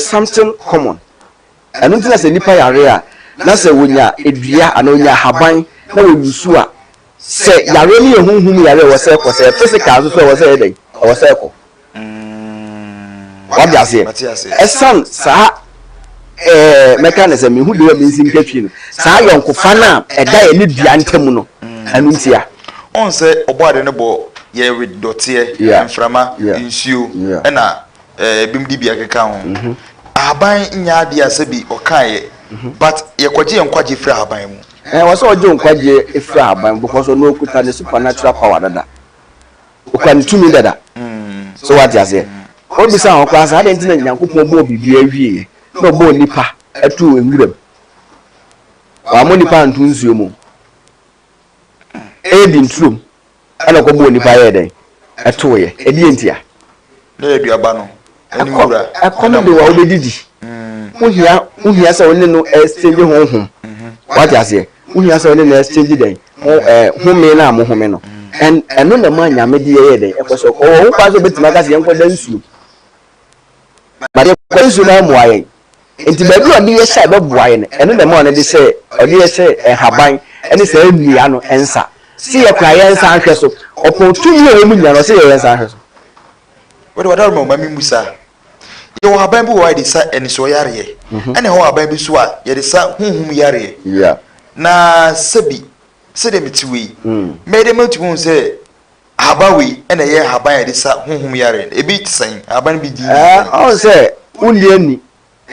something common. Ɛno nti na sɛ nipa yare a, na sɛ wonya edua anaa onya ahaban na wɔyusu a, sɛ yare no yɛ honhom yare a, ɛwɔ sɛ ɛkɔ. Sɛ physical nso so, ɛwɔ sɛ ɛyɛ dɛn? Ɛwɔ sɛ ɛkɔ. Wade aseɛ? Mate aseɛ. Ɛsan saa mɛka ne sɛ mehu deɛ mensi nkatwi no, saa yɔnkofa no a ɛda yɛ ne dua ntam no, ɛno ntia. Ɔn sɛ ɔbɔ ade no bɔ yɛ with dɔteɛ, mframa, nsuo, ɛna ebi mu de bi akeka ho. Ahaban nyɛ adeɛ a sɛbi ɔkaeɛ, but yɛkɔgye yɛn nkwagye firi ahaban mu. Wɔ sɛ ɔgye nkwagye efiri ahaban, because ɔno okuta ne supernatural power dada, okura ne tumi dada. So wate aseɛ? Obisa wɔn koraa sɛ adeɛ nti na Nyankopɔn bɔɔ biribi awie na ɔbɔɔ nipa ɛto nwuram, wàmɔ nipa nto nsuo mu, ɛdi nturom, ɛna ɔkɔbɔɔ nipa yɛ dɛn ɛtoyɛ? Ɛdeɛ ntia? Na yɛ aduaba no ɛne nwura. Ɛkɔm de wa, wobɛdidi. Wohia sɛ wone no exchange honhom. Wate aseɛ? Wohia sɛ wone no exchange dɛn ho home no a mohome no. Ɛno na ma Nyame de yɛyɛ dɛn ɛkɔ sɛ ɔwɔ ho kwan sɛ wobɛtumi aka sɛ yɛnkɔda nsuo, but yɛkɔ nsuo no amoa yɛn. Nti baabi a ɔde yɛ hyɛ a ɛbɛboa yɛn no, ɛno na ma ɔno de sɛ ɔde yɛ hyɛ nhaban ɛne saa nnua no nsa si yɛ kora yɛn nsa ahwɛ so. Ɔpɔn tumi a ɛwɔ mu nyina no, ɔsɛ yɛ yɛn nsa ahwɛ so. Wode wadaro ma ɔma mi mu saa, yɛwɔ ahaban bi wɔ hɔ a yɛde sa anisoɔ yareɛ, ɛna ɛwɔ ahaban bi so a yɛde sa honhom yareɛ. Na sɛbi sɛdeɛ mete wei, mɛyɛ dɛ mɛtumi hu sɛ ahaban wei ɛna ɛyɛ ahaban a yɛde sa honhom yareɛ? Ebi te sɛn? Ahaban bi din? Ɔn sɛ wonni ani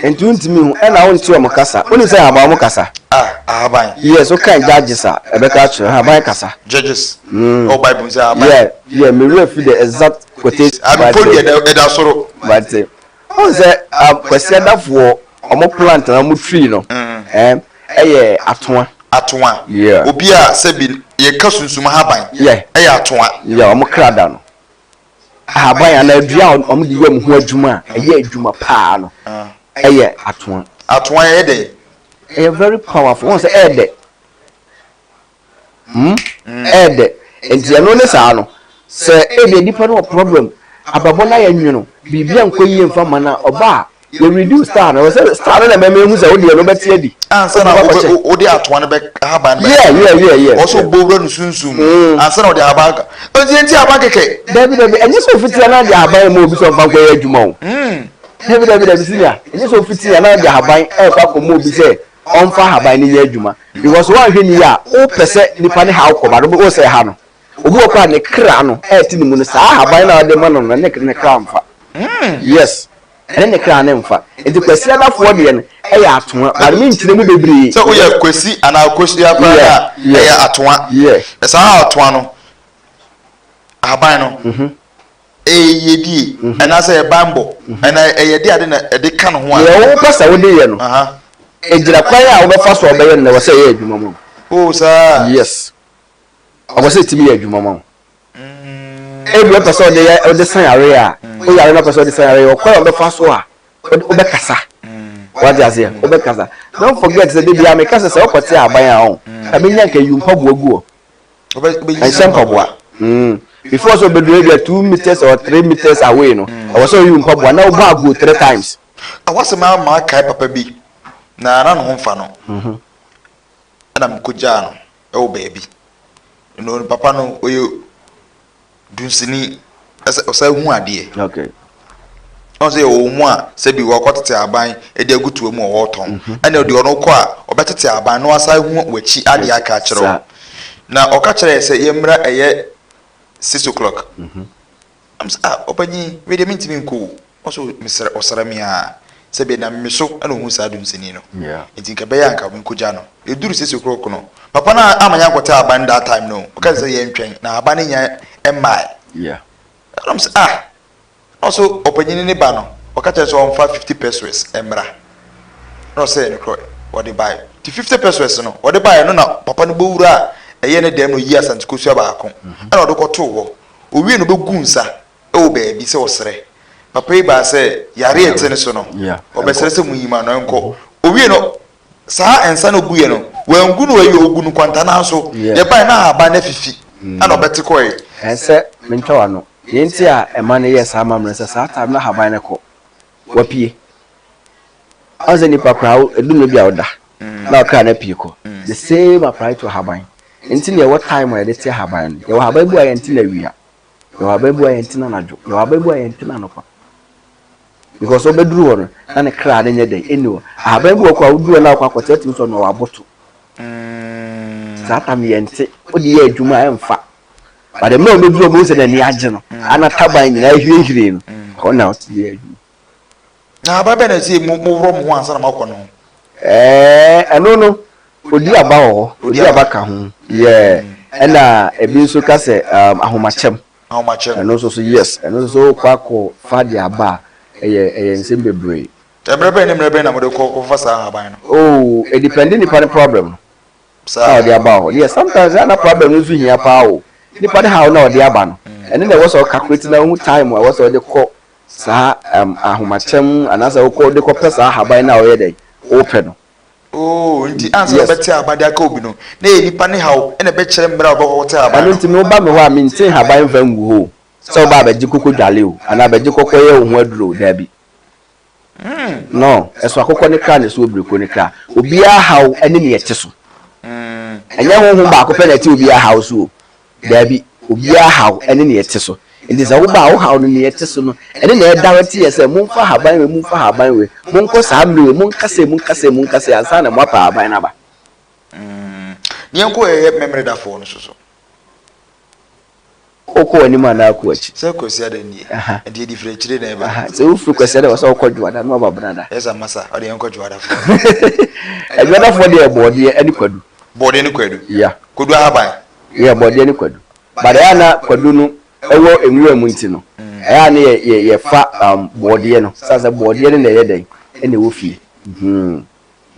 nti wontumi hu, ɛna wonte ɔmo kasa. Wonim sɛ ahaban ɔmo kasa? Ah, ahaban? Yes, wokan Judges a, ɛbɛka akyerɛ, ahaban kasa. Judges? Ɔwɔ Bible sɛ ahaban? Yeah, mewura fi the exact quotation. Abipo deɛ ɛda soro. But ɔn sɛ Kwasi Adafoɔ ɔmo plant na ɔmo tree no ɛyɛ atoa. Atoa? Yeah. Obi a sɛbi yɛka sunsum ahaban, ɛyɛ atoa? Yeah, ɔmo kra da no ahaban anaa dua a ɔmo de yɛ ɔmo ho adwuma a ɛyɛ adwuma paa no ɛyɛ atoa. Atoa yɛ dɛn? Ɛyɛ very powerful. Wɔn sɛ ɛyɛ dɛ, ɛyɛ dɛ. Nti ɛno ne saa no, sɛ ebi nipa no wɔ problem, abrabɔ no ayɛ nwono, biribi a nkɔ yie nfa ma na ɔba a, yɛ reduce star no, sɛ star no na mɛmɛ ehu sɛ o deɛ no bɛte adi. Ansa na wode atoa no bɛ ahaban no bɛ Yeah. Ɔsɔ bɔ wura no sunsum mu ansa na ɔde ahaban ka. Nti yɛnti ahaban kɛkɛ? Dabi dabi, ɛnyɛ sɛ ofiti a na de ahaban mu obi sɛ ɔmfa nkɔyɛ adwuma o. Dabi dabi dabi, senior, ɛnyɛ sɛ ofiti a na de ahaban ɛkɔ akɔma obi sɛ ɔmfa ahaban no nyɛ adwuma, because wɔanhwɛ ni a, wopɛ sɛ nipa ne ha wokɔ ba no, wo sɛ ha no obi wɔ kɔ a ne kra no ɛɛte ne mu no, saa ahaban no a ɔde ma no no, ne kra mfa. Yes, ɛne ne kra ne mfa. Nti Kwasi Adafoɔ deɛ no ɛyɛ atoa, but mi nkyerɛ mu bebree. Sɛ woyɛ Kwasi anaa Kosua koraa a, ɛyɛ atoa. Saa atoa no ahaban no, ɛyɛ yiedie anaasɛ ɛyɛ banbɔ ɛna ɛyɛ de ade na ɛde ka ne ho a? Deɛ wopɛ sɛ wode yɛ no, ɛgyina kwan a wobɛfa so a ɔbɛyɛ no na ɛwɔ sɛ ɛyɛ adwuma ma wo. O saa? Yes, ɔwɔ sɛ ɛtumi yɛ adwuma ma wo. Ebi ɔpɛ sɛ ɔde yɛ, ɔde san yare a, woyare na ɔpɛ sɛ ɔde san yare, ɔkwan a ɔbɛfa so a wobɛkasa, wate aseɛ? Wobɛkasa. Don't forget sɛ de bia meka sɛ wokɔte aban a ɔn ka menya nka yi mpaboa gu hɔ. Ɛnhyɛ mpaboa before sɛ ɔbɛduru ebia 2 meters or 3 meters away no, ɛwɔ sɛ ɔyi mpaboa na wobɔ aguo three times. Awasɛm ama akae papa bi na ne ho mfa no, ɛna mekɔgyaa no ɛwɔ baabi no. Papa no ɔyɛ dunsini, ɛsɛ ɔsan hu adeɛ. Ɔn sɛ yɛwɔ mu a, sɛbi wɔkɔtete aban de agu toa mu a wɔretɔn, ɛna deɛ ɔno kɔ a ɔbɛtete aban na wasan hu w'akyi adeɛ aka akyerɛ wo. Na ɔka kyerɛ yɛ sɛ yɛmmra ɛyɛ 6 o'clock. Am sɛ, ah, ɔpanyin wei deɛ mentumi nkɔ o. Ɔso mesrɛ, ɔsrɛ me a, sɛbi ɛnam me so ɛna ohun saa dunsini no, nti nka bɛyɛ anka menkɔgya no. Ɛduru 6 o'clock no, papa no ama yɛankɔte aban that time no. Ɔka sɛ yɛntwɛn na aban no nya mmae. Ɛnam sɛ, ah, ɔso ɔpanyin ne ba no, ɔka kyerɛ sɛ ɔmfa 50 pesewas mmra, na ɔsɛ yɛ no korɔ wɔde baeɛ. Nti 50 pesewas no wɔde baeɛ no, na papa no bɔwura a ɛyɛ ne dɛm no, oyi Asante kosua baako ɛna ɔde kɔtoo hɔ. Owie no, ɔbɛgu nsa ɛwɔ baabi sɛ ɔsrɛ. Papa yi baa sɛ yare a ɛte ne so no, ɔbɛsrɛ sɛ mu yi ma no ɛnkɔ. Owie no, saa nsa no oguiɛ no, wangu no ayi, ogu no kwantana so. Yɛbaeɛ na ahaban no afifi, ɛna ɔbɛte kɔɛ. Ɛsɛ mentwa w'ano. Deɛ nti a ɛma no yɛ saa amammerɛ sɛ saa time na ahaban no kɔ wapue. Ɔn sɛ nipa koraa wo ɛdu mmerɛ bi a woda na ɔkra no apue kɔ. The same apply to ahaban. Nti na yɛwɔ time a yɛde te ahaban no. Yɛwɔ ahaban bi wɔ a yɛnte no awia. Yɛwɔ ahaban bi wɔ a yɛnte no anadwo. Yɛwɔ ahaban bi wɔ a yɛnte no anɔpa. Because wobɛduru hɔ no na ne kra no nyɛ dɛn ɛnni hɔ. Ahaban bi wɔ hɔ koraa woduru hɔ na wokɔ akɔte atumi sɛ ɔno waboto. Saa tam no yɛnte. Wode yɛ adwuma a ɛmfa. But the mmerɛ a wobɛduru hɔ wobɛhu sɛ n'ani agye no ana taban nyinaa ahwirehwire no ɛhɔ na wote yɛ adwuma. Na aba bɛn na ɛsɛ mo moworɔ mo ho ansa na moakɔ no ho? Ɛɛ, ɛno no, odi aba wɔ hɔ, odi aba ka ho, yeah. Ɛna ebi nso ka sɛ um, ahomakyɛm. Ahomakyɛm. Ɛno nso so, yes, ɛno nso so wokɔ akɔ fa de aba a, ɛyɛ ɛyɛ nsɛm bebree. Mmerɛ bɛn ne mmerɛ bɛn na mode kɔ kɔfa saa ahaban no? Oh, ɛdepɛnde nipa no problem no a ɔde aba hɔ. Yes, sometimes ɛyɛ a na problem no nso hia paa o. Nipa no haw no a ɔde aba no, ɛno na ɛwɔ sɛ ɔcalculate na ohu time a ɛwɔ sɛ ɔde kɔ saa um, ahomakyɛm anaasɛ wokɔ de kɔpɛ saa ahaban no a ɔyɛ dɛn wopɛ no. Oh, nti ansa na ɔbɛte ahaban de aka obi no, na ɛyɛ nipa ne haw na ɛbɛkyerɛ mmerɛ a ɔbɛkɔ akɔte ahaban no. Ɛno nti me woba me hɔ a mente nhaban mfa ngu hɔ o, sɛ woba abɛgye koko dwale o, anaa abɛgye kɔkɔ yɛ wo ho aduro o, daabi. No, ɛso akokɔ ne kra na ɛso obireko ne kra. Obiara haw ne nea ɛte so. Ɛnyɛ honhom baako pɛ na ɛte obiara haw so o. Daabi, obiara haw ne nea ɛte so. Enti sɛ woba a, wo haw no, nea ɛte so no, ɛno na ɛdirect yɛ sɛ, momfa ahaban wei, momfa ahaban wei, monkɔ saa mmere wei, monka sei, monka sei, monka sei, ansa na moapɛ ahaban no aba. Mm. Ne yɛnkɔ yɛyɛ Memeredafoɔ no so so. Wokɔ w'anim anaa wokɔ w'akyi? Sɛ Kwasiada nie, nti yɛde firi akyire na ɛba. Sɛ wofiri Kwasiada wɔ sɛ wokɔ Dwoada na waba Benada. Yes, masa, ɔde yɛnkɔ Dwoadafoɔ. Dwoadafoɔ deɛ bɔɔdeɛ ne kwadu. Bɔɔdeɛ ne kwadu? Yeah. Kwadu ahaban? Yeah, bɔɔdeɛ ne kwadu. But ɛyɛ a na kwadu no ɛwɔ nwura mu nti no, ɛyɛ a na yɛ yɛ yɛfa um, bɔɔdeɛ no. Sane sɛ bɔɔdeɛ no na ɛyɛ dɛn? Ɛna ɛwɔ fie. Hmm.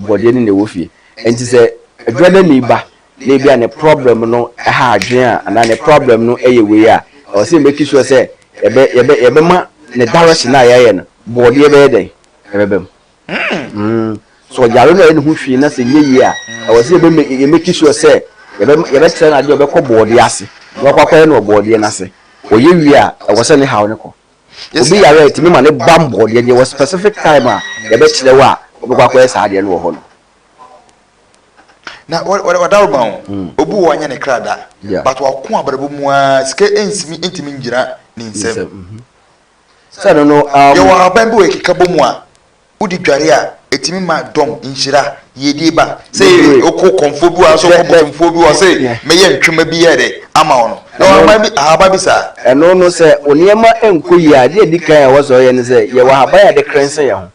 Bɔɔdeɛ no na ɛwɔ fie. Nti sɛ Dwoadani ba na ebi a ne problem no ɛha adwene a anaa ne problem no ɛyɛ wei a, ɛwɔ sɛ yɛ make sure sɛ yɛbɛ yɛbɛ yɛbɛma ne direction a yɛayɛ no, bɔɔdeɛ bɛyɛ dɛn? Ɛbɛba mu. Mm. So ɔyare no a ɛyɛ ne ho hwee na sɛ ɛnyɛ yie a, ɛwɔ sɛ yɛbɛ yɛ make sure sɛ yɛbɛ yɛbɛkyerɛ no adeɛ a ɔbɛkɔ bɔɔdeɛ ase na wakɔ akɔyɛ no wɔ bɔɔdeɛ no ase. Ɔyɛ wie a, ɛwɔ sɛ ne haw no kɔ. Obi yare a, ɛtumi ma ne bam bɔɔdeɛ no. Yɛwɔ specific time a yɛbɛkyerɛ wo a wobɛkɔ akɔyɛ saa adeɛ no wɔ hɔ no. Na wadaroma o, obi wɔ hɔ anyɛ ne kra da, but wako abrabɔ mu ara, sika nsimi ntumi ngyina ne nsam. Sɛ no no um. Yɛwɔ ahaban bi wɔ yɛkeka bɔ mu a, wode dware a, ɛtumi ma dɔm, nhyira, yiedie ba. Sɛ wokɔ kɔmfoɔ bi wɔ anaasɛ wokɔ bosomfoɔ bi wɔ sɛ mɛyɛ ntwema bi yɛ dɛ ama wo no. Yɛwɔ ahaban bi, ahaban bi saa. Ɛno no sɛ wo nneɛma nkɔ yie a, adeɛ a ɛdi kan a ɛwɔ sɛ ɔyɛ ne sɛ, yɛwɔ ahaban a yɛde cleanse yɛn ho.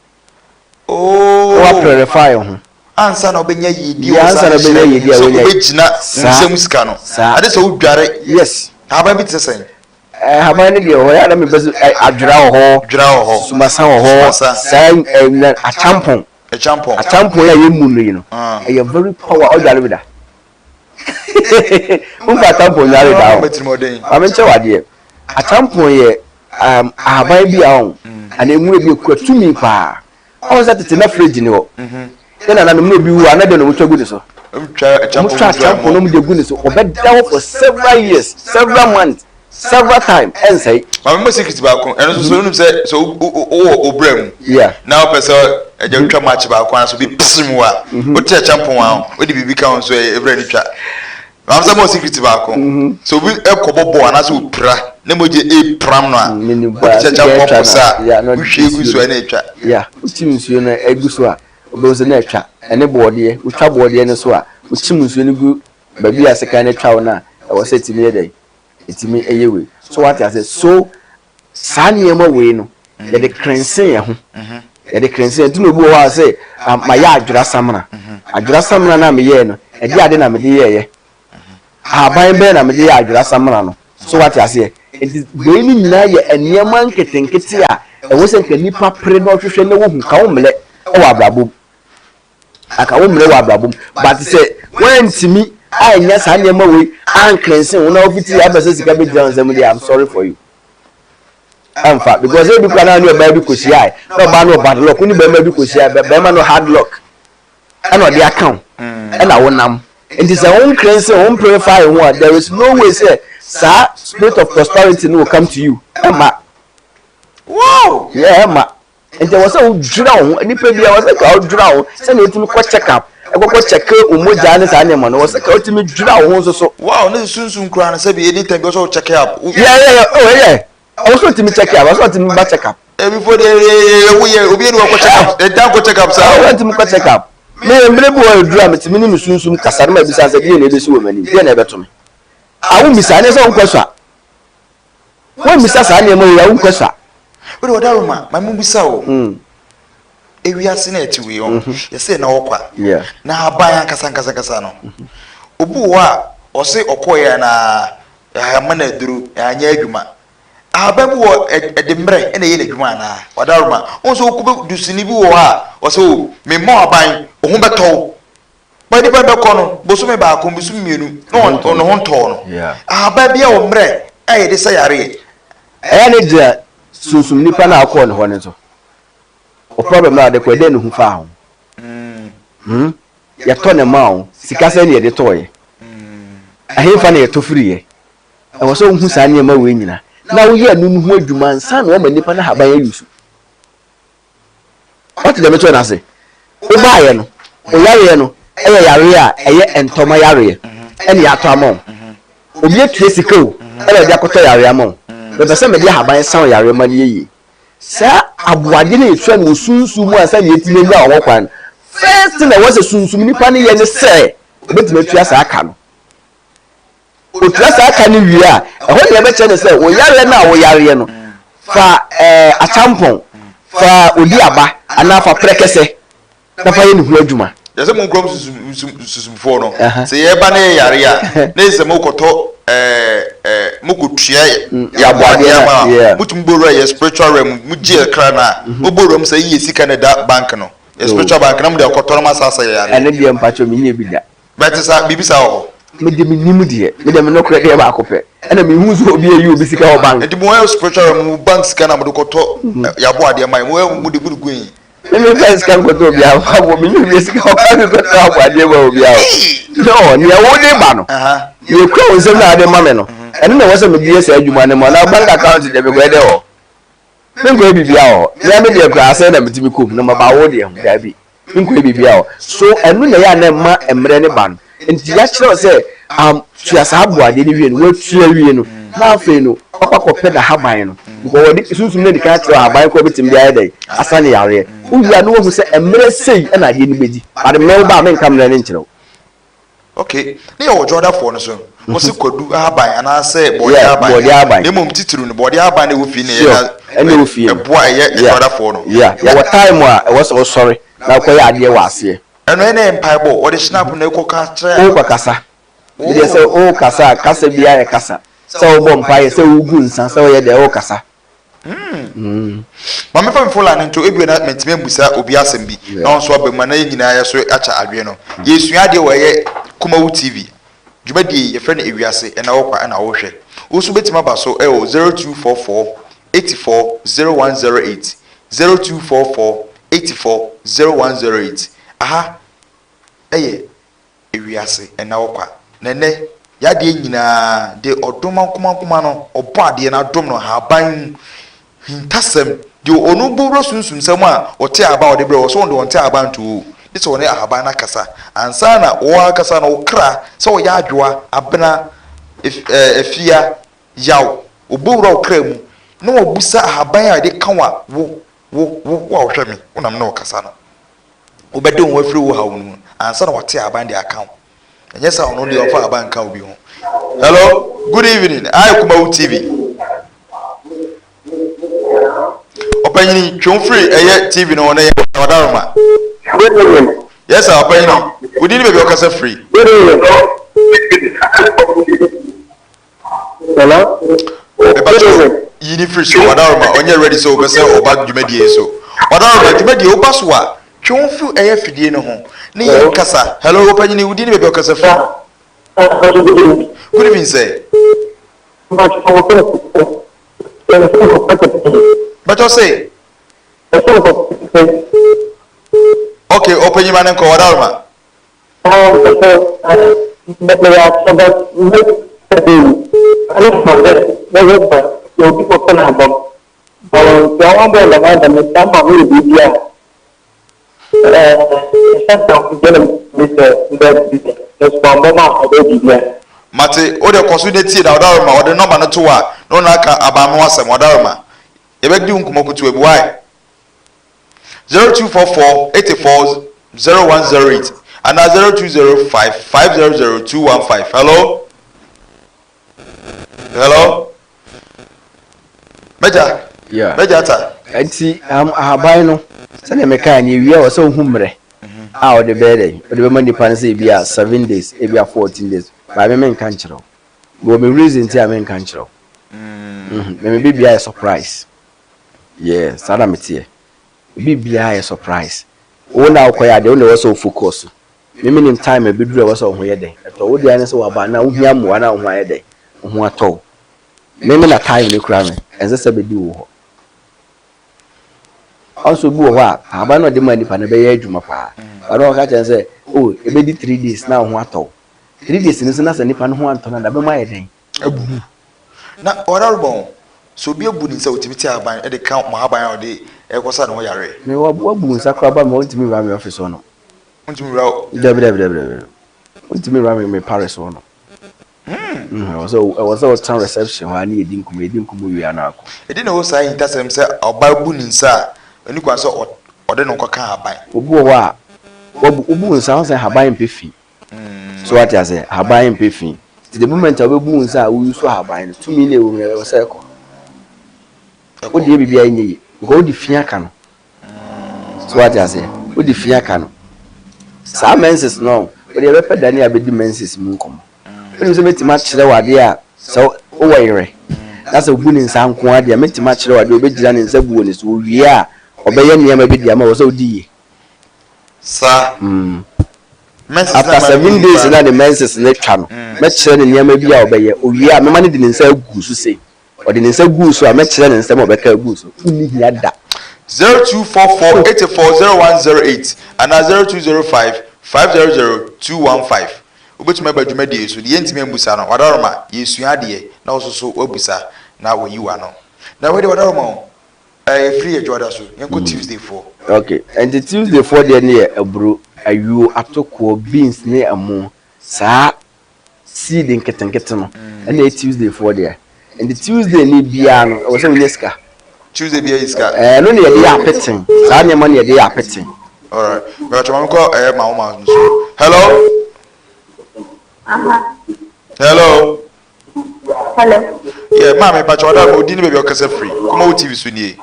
Oh. Na wa-purify wo ho. Ansa na wobɛnya yiedie wɔ saa nhyira yi mu, sɛ wobɛgyina wo nsam sika no, ade sɛ wodware. Yes. Ahaban bi te sɛ sɛn? Nhaban no deɛ wɔ hɔ, yɛ a na mepɛ sɛ adwera wɔ hɔ, Dwera wɔ hɔ. Sumasa wɔ hɔ, Sumasa. saa ɛ akyampɔn. Akyampɔn. Akyampɔn yi a yɛmmu no yi no, ɛyɛ very power, ɔdware bi da. Womfa akyampɔn nnware da o. Maame nkyɛ wo adeɛ, akyampɔn yɛ ahaban bi a ɔn, anaa nwura bi a ɛkura tumi paa. Ɔn sɛ tete na fridge ni hɔ. Yɛ nananom na obi wu a na dɛn na wɔtwa gu ne so? Wɔtwa akyɛmpɔn na wɔde gu ne so. Ɔbɛda hɔ for several years, several months, several time ɛnsɛe. Maame mo secret baako ɛno nso so wonim sɛ sɛ wowɔ obra mu na wopɛ sɛ ɛgya wotwa match baako anaasɛ obi pere mu a wote akyɛmpɔn a wode biribi ka ho nso ɛbrɛ no twa. Maame sɛ mo secret baako sɛ obi ɛkɔbɔ bɔɔl anaasɛ opira na mogya ɛpram no a wode kyɛkyɛmpɔn posa a wohwie gu so a na ɛtwa. Yeah, wokyim nsuo no gu so a wobɛhu sɛ na atwa. Ɛne bɔɔdeɛ, wotwa bɔɔdeɛ no so a, wokyim nsuo no gu baabi a sekan no atwa wo no a, ɛwɔ sɛ ɛtumi yɛ dɛn? Ɛtumi yɛ wei. So wate aseɛ? So saa nneɛma wei no, yɛde krense yɛn ho. Yɛde krense yɛn. Nti na obi wɔ hɔ a sɛ, mayɛ adwera samena. Adwera samena no a meyɛɛ no, ɛdeɛ ade na mede yɛeɛ? Ahaban bɛn na mede yɛ adwera samena no? So wate aseɛ? Nti wei no nyinaa yɛ nneɛma nketenkete a ɛwɔ sɛ nka nipa pere na ɔhwehwɛ na wohu. Ka wo mmerɛ wɔ abrabɔ mu. Anka wo mmerɛ wɔ abrabɔ mu. But sɛ woantumi annya saa nneɛma wei anklense wo na wofiti apɛ sɛ sika bɛgyina wo nsam deɛ, I'm sorry for you. Ɛmfa because ebi koraa na ne ɔbaa bi kɔhyiae na ɔbaa no wɔ bad luck, wo ne barima bi kɔhyiae, barima no hard luck ɛna ɔde aka wo ɛna wonam. Nti sɛ wo nklense wo mpurify ho a, there is no way sɛ saa spirit of prosperity no will come to you. Ɛmma. Wow! Yeah, ɛmma. Nti ɛwɔ sɛ wodwira wo ho. Nipa bi ɛwɔ sɛ ka wodwira wo ho sɛnea wotumi kɔ check up, ɛkɔkɔ check wo mogya ne saa nneɛma no. Ɛwɔ sɛ ka wotumi dwira wo ho nso so. Wow, ne sunsum koraa no sɛbi anytime bi ɔsɛ wo check up. Yeah, yeah, yeah. Oh, yeah. Ɛwɔ sɛ wotumi check up, ɛwɔ sɛ wotumi ba check up. Ebi fo de ewu yɛ obi eni wakɔ check up, ɛdan kɔ check up saa. Ɛwɔ sɛ wotumi kɔ check up. Me mmerɛ bi wɔ eduru a metumi ne me sunsum kasa na ma bisa sɛ deɛ na ebesi wɔ m'anim, deɛ na ɛbɛto me. Awo mbisa, ɛne sɛ wonkɔ so a. Wommisa saa nneɛma wei a, wonkɔ sua. Wode ɔdaroma ma mebisa o. Ewiase na ɛte wei ɔn. Yɛsɛ na ɔkwa. Na aban ankasa ankasa ankasa no. Obi wɔ hɔ a ɔse ɔkɔeɛ na ama no aduro anyɛ adwuma. Ahaban bi wɔ ɛde mmerɛ ɛna ɛyɛ n'adwuma anaa? Ɔdaroma. Wohu sɛ wokɔ dusini bi wɔ hɔ a ɔsɛ o memmɔ aban wo ho bɛtɔ wo. Ba nipa no bɛkɔ no bosome baako bosome mmienu na ɔn ne ho ntɔɔ no. Ahaban bi a wɔ mmerɛ a yɛde sa yareɛ. Ɛyɛ ne gyina sunsum nipa no a ɔkɔɔ ne hɔ no so. O problem no a ɔde kɔ ɛdɛn na ohu faa ho? Hmm? Yɛtɔ ne maa wo, sika sɛn na yɛde tɔɔyɛ? Ɛhefa na yɛtɔ firiiɛ? Ɛwɔ sɛ wohu saa nneɛma wei nyina na woyɛ ɛno no ho adwuma ansa na wɔama nipa no ahaban ayi so. Woate deɛ mekyerɛ no ase? Wobaeɛ no, wo yareɛ no yɛ yareɛ a ɛyɛ ntɔma yareɛ ɛna yɛatɔ ama wo. Obi atua sika o ɛna ɔde akɔtɔ yareɛ ama wo. Mepɛ sɛ mede ahaban sa wo yareɛ ma no yɛ yie. Saa aboadeɛ no a yɛtua no wɔ sunsum mu ansa na yɛatumi anya wo ho kwan no, first thing a ɛwɔ sɛ sunsum nipa no yɛ ne sɛ ɔbɛtumi atua saa ka no. Otua saa ka no wie a, ɛhɔ na yɛbɛkyerɛ no sɛ wo yareɛ no a woyareɛ no, fa ɛɛ akyampɔn, fa odiaba anaa fa prɛkɛsɛ na fa yɛ ne ho adwuma. Yɛ sɛ mo nkurom susumfoɔ no, sɛ yɛba na yɛyare a, na yɛ sɛ mokɔtɔ ɛɛ ɛɛ mokɔtua yɛ aboadeɛ ama a, motumi bɔ wura yɛ spiritual realm, mogye yɛ kra no a, mobɔ wura mu sɛ yi yɛ sika na ɛda bank no, yɛ spiritual bank na mode akɔtɔ na moasan asa yɛ yareɛ. Ɛno deɛ mpakyɛw menyɛ bi da. Mɛte saa, biribi saa wɔ hɔ. Me de me nim deɛ, me deɛ me nokorɛ deɛ baako pɛ, ɛna me hu sɛ obi ayi obi sika wɔ bank. Nti mo yɛ spiritual realm mo bank sika na mo de kɔtɔ yabo adeɛ ma yɛ, mo yɛ mo de mo de gu yi. Me me nfa sika nkɔtɔ obi aboɔ, me nyi obi sika wɔ bank nkɔtɔ abo adeɛ ma obi a o. No, nea wo de ba no, nea ekura wo nsam na ade ma me no, ɛno na ɛwɔ sɛ me de yɛ saa adwuma no ma, na bank account deɛ me kɔyɛ dɛ wɔ hɔ. Me nkɔyɛ biribiara wɔ hɔ. Me ara me deɛ koraa sɛn na metumi kɔ mu na maba wo deɛ ho, daabi. Menkɔyɛ biribiara wɔ. So ɛno na ɛyɛ a na ɛma mmerɛ no ba no? Nti yɛakyerɛ wo sɛ um, tua saa aboadeɛ no wie no, woatua awie no, na afei no wakɔ akɔpɛ n'ahaban no. Because wɔde sunsum no adi kan akyerɛ wo ahaban korɔ bɛtumi de ayɛ dɛn? Asa ne yareɛ. Wowie a na woahu sɛ mmerɛ sei na adeɛ no bɛdi. But me wo ba a menka mmerɛ no nkyerɛ wo. Okay, ne yɛ wɔ Jordanfoɔ no so, wɔsi kwadu ahaban anaasɛ bɔɔdeɛ ahaban. Bɔɔdeɛ ahaban. Na mmom titiriw no bɔɔdeɛ ahaban na ɛwɔ fie na ɛyɛ na ɛwɔ fie no. Ɛboa ɛyɛ Jordanfoɔ no. Yeah, yɛwɔ time a ɛwɔ sɛ wosɔre na wokɔyɛ adeɛ wɔ aseɛ. Ɛno ɛna yɛ mpaebɔ, wɔde hynapo na ɛkɔ ka kyerɛ. Wokɔ kasa. Medeɛ sɛ wokasa a, kasa biara yɛ kasa. Sɛ wobɔ mpaeɛ, sɛ wogu nsa, sɛ woyɛ deɛ wokasa. Mm. Ma memfa me phone line no nto, ebia na mantumi ammisa obi asɛm bi na ɔno nso aba mu a na yɛn nyinaa yɛ so akyɛ adwene no. Yɛresua adeɛ wɔ ɛyɛ Kumawu TV. Dwumadie yi yɛfrɛ no Ewiase Ɛna Wo Kwa Ɛna Wohwɛ. Wo nso wobɛtumi aba so ɛwɔ 0244 84 0108, 0244 84 0108. Aha ɛyɛ Ewiase nna hɔ kwa. Na ɛnnɛ, y'adeɛ nyinaa, deɛ ɔdom ankomankoma no, ɔbɔ adeɛ no adom no ahaban mu hintasɛm, deɛ ɔno bɔ wura sunsumsɛm a ɔte ahaban a ɔde brɛ wɔ, sɛ ɔno deɛ ɔnte ahaban nto o, gye sɛ ɔne ahaban no akasa ansa na wɔ ankasa no wo kra, sɛ ɔyɛ adwoa, abena, ɛɛ, afia, yaw, ɔbɔ wura wo kra mu na wabusa ahaban a yɛde ka wo a, wo, wo, wo, wo a wohwɛ me, wo na me ne wo kasa no. Wobɛde wo ho afiri wo haw no mu ansa na wate aban de aka wo. Ɛnyɛ sɛ ɔno deɛ ɔmfa aban nka obi ho. Hello, good evening. Ayɛ Kumawu TV. Ɔpanyini twe wo firi ɛyɛ TV no ho na yɛ ɔdaroma. Good evening. Yes sir, ɔpanyini. Wo din ne baabi a ɔkasa firi. Good evening. Hello? Mepakyɛw yi ne firi so Wadaroma ɔnyɛ ready sɛ ɔbɛsɛ ɔba dwumadie yi so Wadaroma dwumadie woba so a twe wo fi ɛyɛ fidie no ho ne yɛn kasa Hello ɔpanyini wo din ne baabi a ɔkasa firi Good evening sir Bɛtɔ se Okay ɔpanyin ma ne nkɔ Wadaroma Nti ɔmo bɔ dɛm adze no sɛ ama meyɛ biribi a ɛhyɛ da gyina mu sɛ ndɛ mesoma mbɔ ma ɔbɛyɛ biribi a. Mate, wo deɛ kɔ so na tie na ɔdaroma ɔde nɔma no to hɔ a na ɔno aka aban no asɛm ɔdaroma yɛbɛdi wo nkɔmmɔ kutewa bi why 0244 84 0108 anaa 0205 500 215 hello hello mɛgya Yeah. mɛgya ata Nti ahaban no, sɛdeɛ mekaa no, yɛwie a wɔ sɛ wohu mmerɛ a wɔde bɛyɛ dɛn, wɔde bɛma nipa no sɛ ebi a 7 days, ebi a 14 days. Baa me menka nkyerɛ wo, mewɔ me reason nti a menka nkyerɛ wo. Meme biribiara yɛ surprise. Yeah, saa na meteɛ. Biribiara yɛ surprise. Wo na wokɔyɛ adeɛ, wo na ɛwɔ sɛ wo focus so. Meme nim time a ɛbɛduru a ɛwɔ sɛ wo ho yɛ dɛn ɛtɔ wo deɛ ne sɛ waba na wohia mmoa na wo ho ayɛ dɛn, wo ho atɔ wo. Meme na time no kura me, ɛnsɛ sɛ bɛdi wo hɔ. Ɔnso bi wɔ hɔ a ahaban na ɔde ma nipa no bɛyɛ adwuma paa, ɔno ɔka kyerɛ sɛ, o ebɛdi 3 days na wo ho atɔ wo. 3 days no so na sɛ nipa no ho antɔ no, da bɛma ayɛ dɛn? Abubu na ɔdaroma o, sɛ obi abu ne nsa, otumi te ahaban ɛde ka mo ahaban a ɔde ɛkɔsa ne ho yare? Me wabu nsa koraa ba ma ɔntumi wura me office hɔ no. Ntumi wura o? Dabi, dabi, dabi, dabi, ɔntumi wura me palace hɔ no. Ɛwɔ sɛ ɔtena reception hɔ a ne yɛdi nkɔmmɔ, yɛdi nkɔmmɔ wie a na akɔ. Ɛdi na ɛwɔ saa ahintasɛm sɛ ɔbaa bu ne nsa a, ɛni kwan sɛ ɔde ne nkɔka ahaban? Obi wɔ hɔ a wabu, wobu nsa ho sɛ ahaban mpɛ fi so, wate ase? Ahaban mpɛ fi, nti the moment a wobɛbu nsa a woyi so ahaban no, tumi na ɛwɔ mu no ɛwɔ sɛ ɛkɔ. Wode yɛ biribiara nyɛ yie because wode fi aka no so, wate ase? Wode fi aka no saa menses no, wode yɛbɛpɛ dane a bɛdi menses mu nkɔmmɔ. Wonim sɛ mɛtumi akyerɛ wo adeɛ a sɛ wowɔ yerɛ na sɛ wobu ne nsa nko adeɛ a, mɛtumi akyerɛ wo adeɛ a wobɛgyina ne nsa bu wɔ ne so, owie a ɔbɛyɛ nneɛma bi de ama wɔ sɛ wodi yie. Saa menses after 7 days na ne menses ne twa no, mɛkyerɛ ne nneɛma bi a ɔbɛyɛ. Owie a, mɛma no de ne nsa agu so sei. Ɔde ne nsa gu so a, mɛkyerɛ ne nsɛm a ɔbɛka agu so. Wonni hia da. 0244 84 0108 anaa 0205 500 215. Wobɛtumi aba dwumadie so deɛ yɛntumi ambusa no, wadaroma yɛsua adeɛ na wo so woabusa na wayi w'ano. Na wei deɛ, wadaroma o, ɛyɛ firi yɛ dwoada so, yɛnkɔ Tuesday foɔ. Okay, nti Tuesday foɔ deɛ no yɛ aburo, ayuo, atokoɔ, beans ne ɛmo, saa seed nketenkete no ɛna ɛyɛ Tuesday foɔ deɛ. Nti Tuesday ni biara no, ɛwɔ sɛ wonya sika. Tuesday bi ayi sika. Ɛno ne yɛde yɛ apeten, saa nneɛma no yɛde yɛ apeten. Alright, mɛbɛtwa ma mekɔ ɛyɛ ma wo ma no so. Hello, hello. Hello. Yeah, maame, pakyɛ ɔda ma odi ne baabi a ɔkasa firi. Kumawo TV so nie.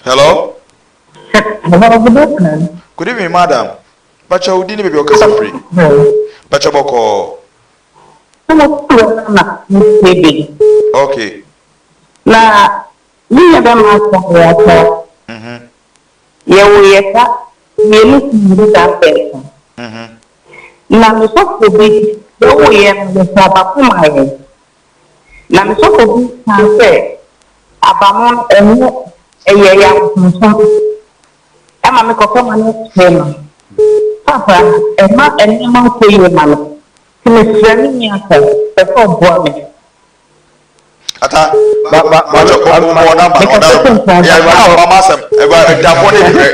Hello. Hello, good evening. Good evening, madam. Pakyɛ odi ne baabi a ɔkasa firi. Pakyɛ bɔkɔɔ. Na bi. Na me yɛ bɛ ma asɔ yɛ atɔ. Yɛwɔ yɛ ba mmienu si saa pɛɛso. Na me sɔfo bi yɛwɔ yɛ no, yɛsɛ abako ma yɛn. Na me sɔfo bi kan sɛ abamo no ɛnyɛ, ɛyɛ yɛ abosonsom. Ɛma me kɔfɛ ma no kyerɛ no. Papa, ɛma nneɛma nkɔ yie ma no. Nti mesrɛ me nua sɛ pɛ sɛ ɔboa me. Ata Ba ba ba bɔ ba bɔ bɔ namba no ɔda yɛ ha mama asɛm ɛba ntafoɔ ne brɛ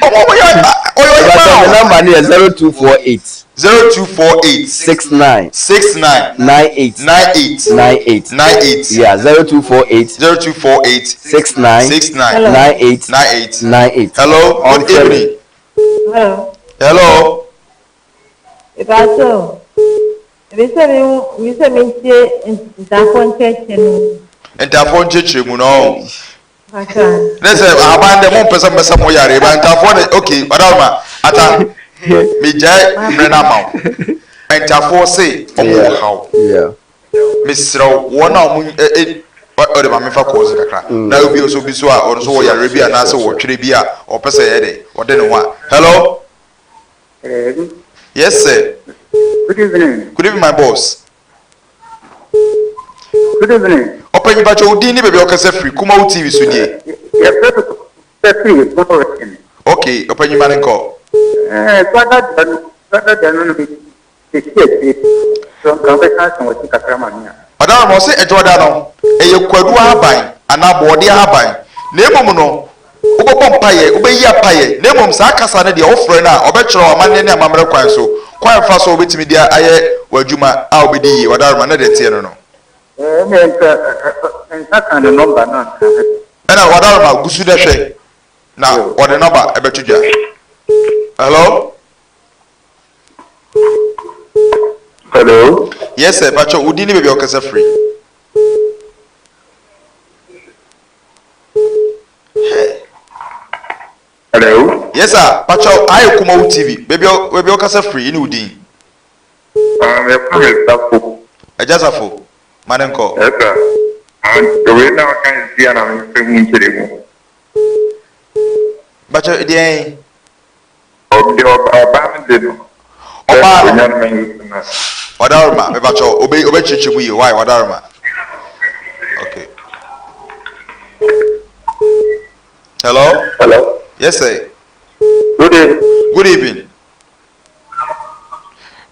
ɔmo ɔmo yɛ ɔyɛ ɔyɛ Ɛbɛtɔ me maa number no yɛ 0248 0248 69 69 98 98 98. 98. Yeah, 0248 0248 69 69 98 98. 98. Hello, good Ɔnfrɛ me. evening. Hello. Hello. Ìbáṣọ, ebi sɛ mi ebi sɛ mi tie ntaafo nkyɛnkyɛn mu. Ntafoɔ nkyɛkyerɛ mu no. Pàṣẹ. Ne sɛ ahaban dɛ mo mpɛ sɛ mbɛsɛ mo yare ba ntafoɔ de. Okay, ɔdaroma ata, megyae mmerɛ no ama wo. Ntafoɔ se ɔmo wɔ haw. Mesrɛ wo, wɔn a ɔmo ɛ ɛ ɔde ma mefa kɔɔse kakra na obi nso bi so a ɔno nso wɔ yare bi anaasɛ wɔtwerɛ bi a ɔpɛ sɛ ɛyɛ dɛ ɔde ne ho a. Hello. Yes, sir. Good evening. Good evening, my boss. Good evening. Ɔpanyin, pakyɛ wo din ne baabi a ɔkasa firi. Kumawo TV so nie. Yɛfrɛ no sɛ firi Bɔɔtin. Okay, ɔpanyin, ma ne nkɔ. Ɛɛ, Swada da no, Swada da no no. Ɛsi akyire so nka wobɛka asa w'akyi kakra ma me a. Ɔdanom, ɔse Ɛdwoada no, ɛyɛ kwadu ahaban anaa bɔɔdeɛ ahaban, na mmom no, wobɛbɔ mpaeɛ, wobɛyi apaeɛ, na mmom saa kasa no deɛ wofrɛ no a, ɔbɛkyerɛ wo amanneɛ ne amammerɛ kwan so, kwan a ɛfa so a wobɛtumi de ayɛ w'adwuma a wobɛdi yie. Ɔdarom, ɛno deɛ ɛteɛ no no. Ɛnneɛ nka nsa ka ne nɔmba no anka. Ɛna Ɔdarom, gu so na hwɛ, na ɔde nɔmba bɛto dwa. Hello? Hello. Yes sir, pacho wo din ne baabi a wokasa firi. Hey. Hello. Yes sir, pacho ayɛ Kumawu TV. Baabi a baabi a wokasa firi ne wo din. Ah, me fa me safo. Agya safo, ma ne nkɔ. Yes sir. Ah, wei na ɔka nsi a na me fɛ mu nkyerɛ mu. Pacho deɛn? Ɔde ɔbaa no de no. Ɔbaa no. Ɔdaroma mepakyɛw obe ɔbɛkyerɛkyerɛ mu yie why ɔdaroma okay. Hello. Hello. Yes sir. Good evening. Good evening.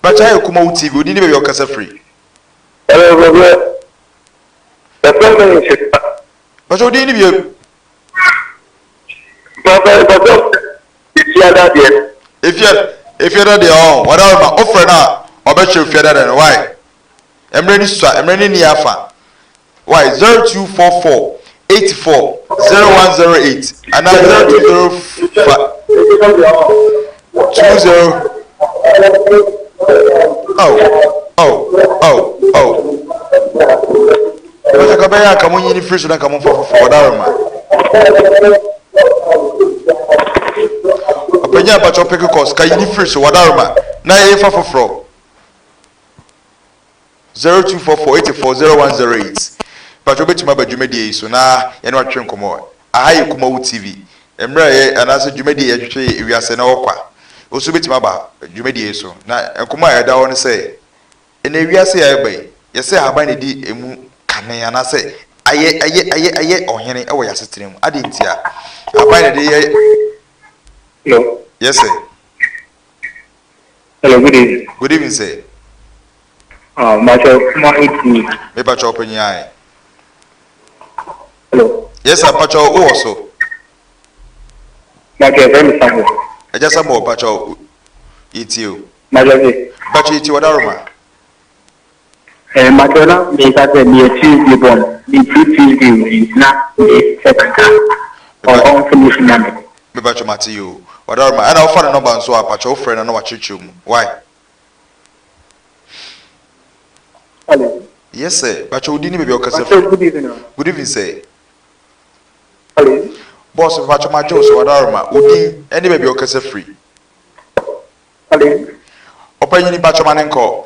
Bàtcha yɛ Kumawu TV odi ne baabi a ɔkasa firi. Hello bàbá. Bàbá mi ń ṣe. Bàtcha odi ne bie. Bàbá bàbá. Efiada deɛ. Efia efiada deɛ ɔn whatever ma ofrɛ no a ɔbɛkyerɛ ofiada deɛ no why mmerɛ ni sua mmerɛ ni ni afa why 0244 84 0108 anaa 0205 20 oh oh oh oh Bɛsɛ ka bɛyɛ a ka mo nyini firi so na ka mo mfa foforɔ whatever ma. Ɔpanyin a mpakyɛw pick calls ka yini firi so wadaroma na yɛfa foforɔ 0244 84 0108 mpakyɛw wobɛtumi aba dwumadie yi so na yɛne watwetwe nkɔmmɔ. Aha yɛ Kumawu TV mmerɛ a yɛ anaasɛ dwumadie yɛtwetwe yɛ ewiase na ɔkwa wo nso wobɛtumi aba dwumadie yi so na nkɔmmɔ a ɛda hɔ ne sɛ Ɛnnɛ wiase a yɛba yi, yɛsɛ ahaban na ɛdi ɛmu kane anaasɛ ayɛ ayɛ ayɛ ayɛ ɔhene wɔ yɛn asetena mu. Adɛn ntia? Ahaban na ɛde yɛ. Hello. Yes sir. Hello, good evening. Good evening sir. Ah, Macho, kuma eti. Me pacho panyin ayi. Hello. Yes sir, pacho wowɔ so. Macho, ɛfɛ mi Samuel. Ɛgya Samuel pacho yɛtie o. Macho se. Mpacho yɛtie wadaroma. Eh, mpacho na meka sɛ meyɛ Tuesday born, mefiri Tuesday wei nti na mesɛ kakra. Ɔmfinish ma me. Mepacho mate yoo. Wadaroma, ɛna wofa ne nɔmba nso a pacho wofrɛ no na wakyerɛkyerɛ mu. Why? Hello. Yes sir, pacho wo din ne baabi a wokasa Pacho firi. good evening o. Good evening sir. Hello. Boss mepacho magye wo so wadaroma, wo din ne baabi a wokasa firi. Hello. Ɔpanyin mpacho ma ne nkɔ.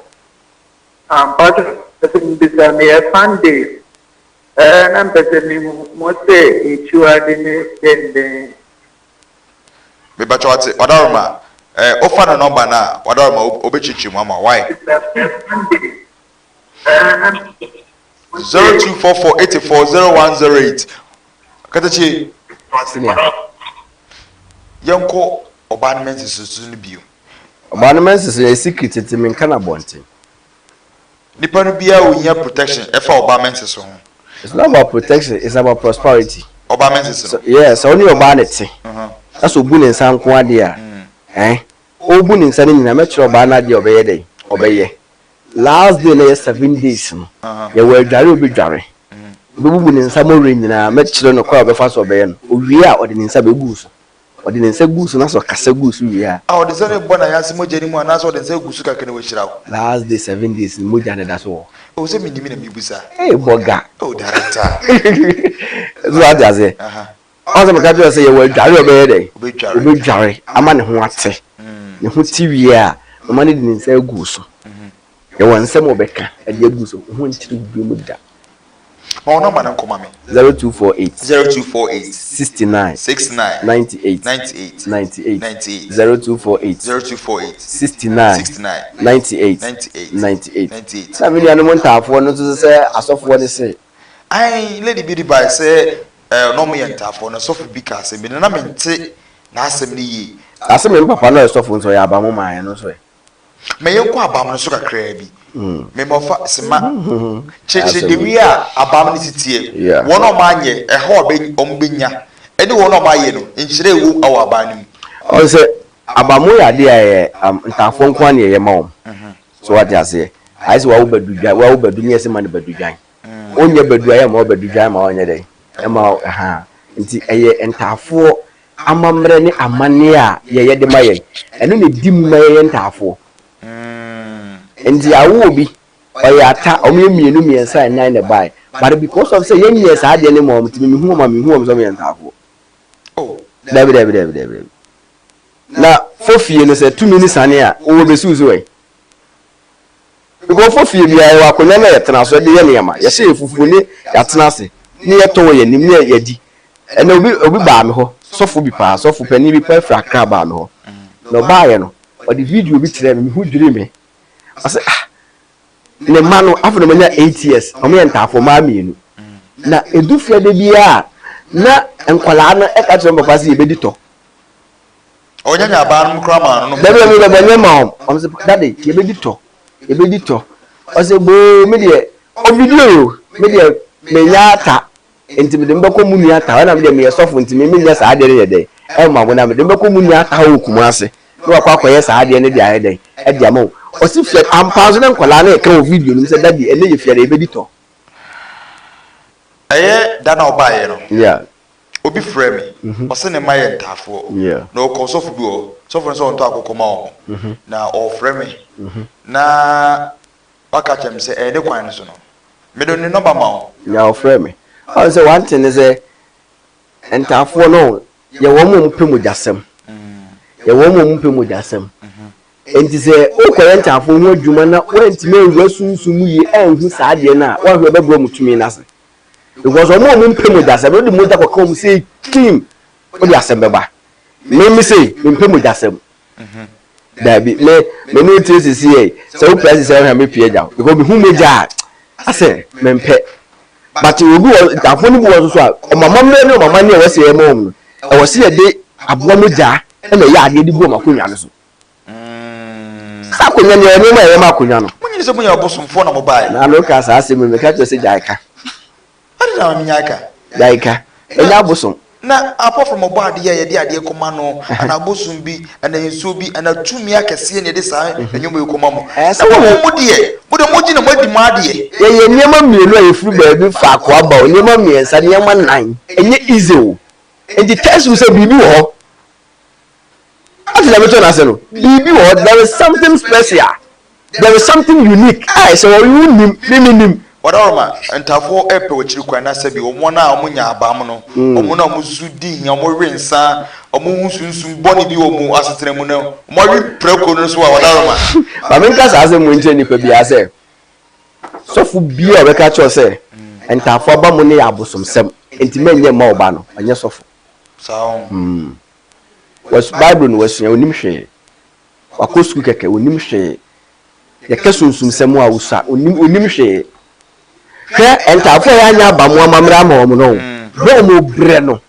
Ah, mpacho pɛ sɛ mebisa meyɛ Sunday. Eh, na mpɛ sɛ mehu mo sɛ akyiwade ne denden. Mepacho ate wadaroma eh, wofa ne nɔmba no a wadaroma obɛkyerɛkyerɛ mu ama why? 0244 84 0108 Katakyie Senior. Yɛnkɔ ɔbaa no menses so no bio. Ɔbaa no menses yɛ secret nti menka no abɔnten. Nipa no biara ohia protection ɛfa ɔbaa menses ho. It's not about protection, it's about prosperity. Ɔbaa menses no. Yeah, sɛ ɔne ɔbaa no te na sɛ obu ne nsa nko adeɛ a, eh, ɔbu ne nsa no nyinaa mɛkyerɛ ɔbaa no adeɛ a ɔbɛyɛ dɛn? Ɔbɛyɛ. Last day na ɛyɛ 7 days no, yɛwɔ adware a ɔbɛdware. Ɔbɛbubu ne nsa mmɔwerɛ nyinaa, mɛkyerɛ no kwan a ɔbɛfa so ɔbɛyɛ no. Owie a, ɔde ne nsa bɛgu so. Ɔde ne nsa gu so na sɛ ɔkasa gu so wie a. A ɔde nsa no bɔ n'ayase mogya no mu anaasɛ ɔde nsa gu so kɛkɛ na wahyira wo? Last day 7 days no mogya no da so wɔ hɔ. Oh sɛ mennim na mebisa. Hey bɔga. Oh director. So wate aseɛ? Ɔn sɛ meka kyerɛ sɛ yɛwɔ adware a ɔbɛyɛ dɛn? Ɔbɛdware. Ɔbɛdware ama ne ho ate. Ne ho te wie a, ɔma no de ne nsa agu so. Yɛwɔ nsɛm a ɔbɛka de agu so. Wo ho nkyere wo bio mu da. Ma wo nɔmba no nkɔma me. 0248. 0248. 69. 69. 98. 98. 98. 98. 0248. 0248. 69. 69. 98. 98. 98. 98. Na me nuanom ntaafoɔ no nso sɛ asɔfoɔ no se. Ae, lady bi de bae sɛ ɛɛ na wɔyɛ ntaafoɔ no, sɔfo bi ka asɛm bi no na mente n'asɛm no yie. Na sɛ me papa no yɛ sɔfo nso ɔyɛ abamo maa ɛno nso ɛ. Ma yɛnkɔ abam no so kakraa bi. Mema ɔfa sema kyerɛkyerɛ de wie a abam no si teɛ. Wɔn a wɔanyɛ, ɛhaw a wɔbɛnya, ɛne wɔn a wɔayɛ no, nhyira a ɛwɔ wɔ aban no mu. Ɔn sɛ abamo yɛ adeɛ a ɛyɛ ntaafoɔ nko ara na yɛyɛ ma wɔn. So wate aseɛ? Ayɛ sɛ wawo badu dwan, wawo badu ne yɛsɛ ma no badu dwan. Ɔnyɛ badu a yɛmma wo badu dwan ma ɔnyɛ dɛn? Ɛma wo ɛhaa. Nti ɛyɛ ntaafoɔ amammerɛ ne amanneɛ a yɛyɛ de ma yɛn. Ɛno na ɛdi mu ma yɛyɛ ntaafoɔ. Nti awo obi, ɔyɛ ata, wɔn yɛ mmienu, mmiɛnsa, nnan na ɛbaeɛ. But because of sɛ yɛnyɛɛ saa adeɛ no ma wɔn nti, me mehu wɔn a, menhu wɔn sɛ wɔyɛ ntaafoɔ. Dabi, dabi, dabi, dabi, dabi. Na fofie no sɛ tumi no sane a, wɔwɔ bɛsiw so ɛ? Because fofie biara yɛwɔ akonnwa no a yɛtena so de yɛ nneɛma. Yɛhyɛ yɛ fufuo ne yɛatena ase ne yɛtɔ wɔ yɛn anim ne yɛdi. Ɛnɛ obi obi baa me hɔ, sɔfo bi paa, sɔfo panin bi paa firi Accra baa me hɔ. Na ɔbaeɛ no, ɔde video bi kyerɛɛ me, me ho dwirii me. Ɔsɛ ah, ne mma no, afei na wɔanya 8 years, wɔyɛ ntaafoɔ mmaa mmienu. Na ɛdu fiada biara a, na nkwadaa no ɛka kyerɛ wɔn papa sɛ yɛbɛdi tɔ. Ɔnyɛ nya abaa no koraa maa no. Dabi dabi dabi, ɔnyɛ ma wɔn. Wɔn sɛ, "Daddy, yɛbɛdi tɔ, yɛbɛdi tɔ." Ɔsɛ boo, me deɛ, ɔvideo yi o, me deɛ menya ata, nti mede mbɛkɔ mu nua ata hɔ, ɛna me deɛ meyɛ sɔfo nti me menyɛ saa adeɛ no yɛ dɛn ɛma mo, na mede mbɛkɔ mu nua ata hɔ wɔ Kumase na wakɔ akɔyɛ saa adeɛ no de ayɛ dɛn ɛde ama wo. Ɔsi fia ampa nso na nkwadaa no reka wɔ video no mu sɛ, "Daddy, ɛnɛ yɛ fiada, yɛbɛdi tɔ." Ɛyɛ da na ɔbaeɛ no, obi frɛ me, ɔsɛ ne mma yɛ ntaafoɔ na ɔkɔ sɔfo bi hɔ, sɔfo no sɛ ɔntɔ akokɔ ma wɔn, na ɔfrɛ me na waka kyerɛ me sɛ ɛyɛ ne kwan no so no, mede ne nɔba ma wo. Nya ɔfrɛ me. Ɔn sɛ one thing ne sɛ ntaafoɔ no yɛ wɔn a wɔpɛ mogyasɛm. Yɛ wɔn a wɔpɛ mogyasɛm. Nti sɛ wokɔyɛ ntaafoɔ ho adwuma na woantumi anwura sunsum mu yie anhu saa adeɛ no a, woahwɛ bɛbrɛ wɔn tumi no ase. Because wɔn a wɔmpɛ mogyasɛm no, wode mogya kɔka wɔn sɛ kim, wode asɛm bɛba. Me me sei, mempɛ mogyasɛm. Dabi, me ne wotie sisi yɛ, sɛ wopira sisi a wohwɛ a mɛpia agya wo. Because mehu mogya a, asɛ mempɛ. But obi wɔ, ntaafoɔ no bi wɔ nso so a, wɔn amammerɛ ne wɔn amanneɛ a ɛwɔ sɛ yɛma wɔn no, ɛwɔ sɛ yɛde aboa mogya na ɛyɛ adeɛ de gu wɔn akonnwa no so. Sɛ akonnwa no, yɛwɔ nneɛma a ɛyɛ ma akonnwa no. Monyini sɛ moyɛ abosomfoɔ na mobaeɛ. Na ano ka saa asɛm yi, meka kyerɛ sɛ gyae ka. Ade na menyae ka. Gyae ka. Ɛnyɛ abosom. Na apart from ɔbɔ adeɛ a yɛde adeɛ kɔma no, anaa abosom bi, anaa nsuo bi, anaa tumi akɛseɛ na yɛde saa nneɛma yi kɔma mo. Ɛɛ, sɛ Na mo mo mo deɛ, mo deɛ mogye na moadi mo adeɛ. Yɛyɛ nneɛma mmienu a yɛfiri baabi faako aba o, nneɛma mmiɛnsa, nneɛma nnan. Ɛnyɛ easy o. Nti test wo sɛ biribi wɔ hɔ. Ate na meto n'ase no, biribi wɔ hɔ, there is something special, there is something unique a ɛsɛ wɔ wo nim, me me nim. Wɔdaworoma, ntafoɔ repɛ w'akyiri kwan na sɛbi wɔn a wɔnya abam no, wɔn a wɔsu di hia, wɔwe nsa, wɔhu sunsum bɔne bi wɔ wɔn asetena mu no, wɔawe prako no so a, wɔdaworoma. Ma menka saa asɛm wei nkyerɛ nnipa biara sɛ, sɔfo biara a ɔbɛka akyerɛ wo sɛ ntafoɔ aba mu no yɛ abosomsɛm, enti mɛnyɛ mma wo ba no, ɔnyɛ sɔfo. Saa o. Was Bible no wasua, onim hwee. Wakɔ sukuu kɛkɛ, onim hwee. Yɛka sunsumsɛm a osua, onim onim hwee. Hwɛ ntaafo a yɛanyɛ aba mo amammerɛ ama wɔn no, berɛ a wɔbrɛ no,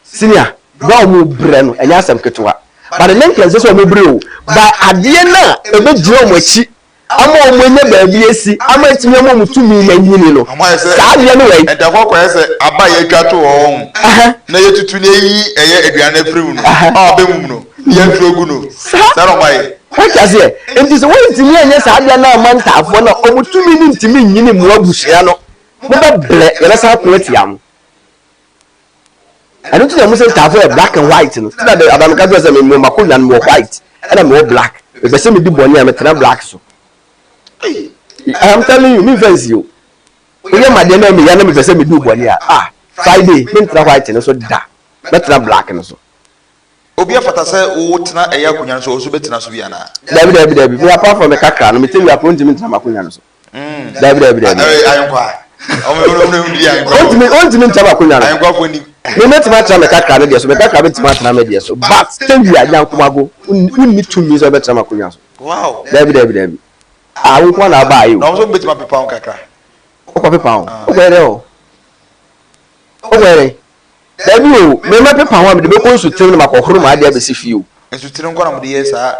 senior, berɛ a wɔbrɛ no, ɛnyɛ asɛm ketewa. But ne nka ɛnsɛ sɛ wɔbrɛ o, but adeɛ no a ɛbɛgyina wɔn akyi ama wɔn anya baabi asi, ama atumi ama wɔn tumi na anyini no, saa adeɛ no wɔ yi. Ntafo kɔyɛ sɛ aba a yɛatwa to hɔ ho na yɛtutu na yɛyi ɛyɛ aduane no afiri mu no, a ɔbɛ mu no, na yɛatu agu no. Saa na wɔayɛ. Wate aseɛ? Nti sɛ wɔntumi anyɛ saa adeɛ no amma ntaafoɔ no a, wɔn tumi no ntumi nnyini mmoa abusua no. Mobɛbrɛ, yɛbɛsan ako atia mo. Ɛno nti na mo sɛ ntaafo yɛ black and white no. Ti na de Adam ka kyerɛ sɛ me m'akonnwa no mewɔ white ɛna mewɔ black. Mepɛ sɛ medi bɔne a metena black so. I am telling you, memfa nsi o. Woyɛ ma deɛ na meya na mepɛ sɛ medi wo bɔne a, ah, Friday mentena white no so da. Mɛtena black no so. Obi afata sɛ wotena ɛyɛ akonnwa no so, ɔso bɛtena so bi anaa? Dabi, dabi, dabi. Me apart from me kakra no, mete wia koro ntumi ntena m'akonnwa no so. Dabi, dabi, dabi. Ayenkwa. Ontumi, ontumi ntena m'akonnwa no. Ayenkwa ni. Me mɛtumi atena me kakra no deɛ so, me kakra bɛtumi atena me deɛ so. But tewia nyankomago, wonni tumi sɛ wobɛtena m'akonnwa so. Wow. Dabi, dabi, dabi. Ah, wo nko na aba ayi o. Na wɔn nso bɛtumi apepa ho kakra. Wokɔ pepa ho. Wokɔyɛ dɛ o. Wokɔyɛ dɛ. Dabi o, me mɛpepa ho a mede bɛkɔ nsutene na makɔhoro m'adeɛ abɛsi fie o. Nsutene nko na mode yɛ saa.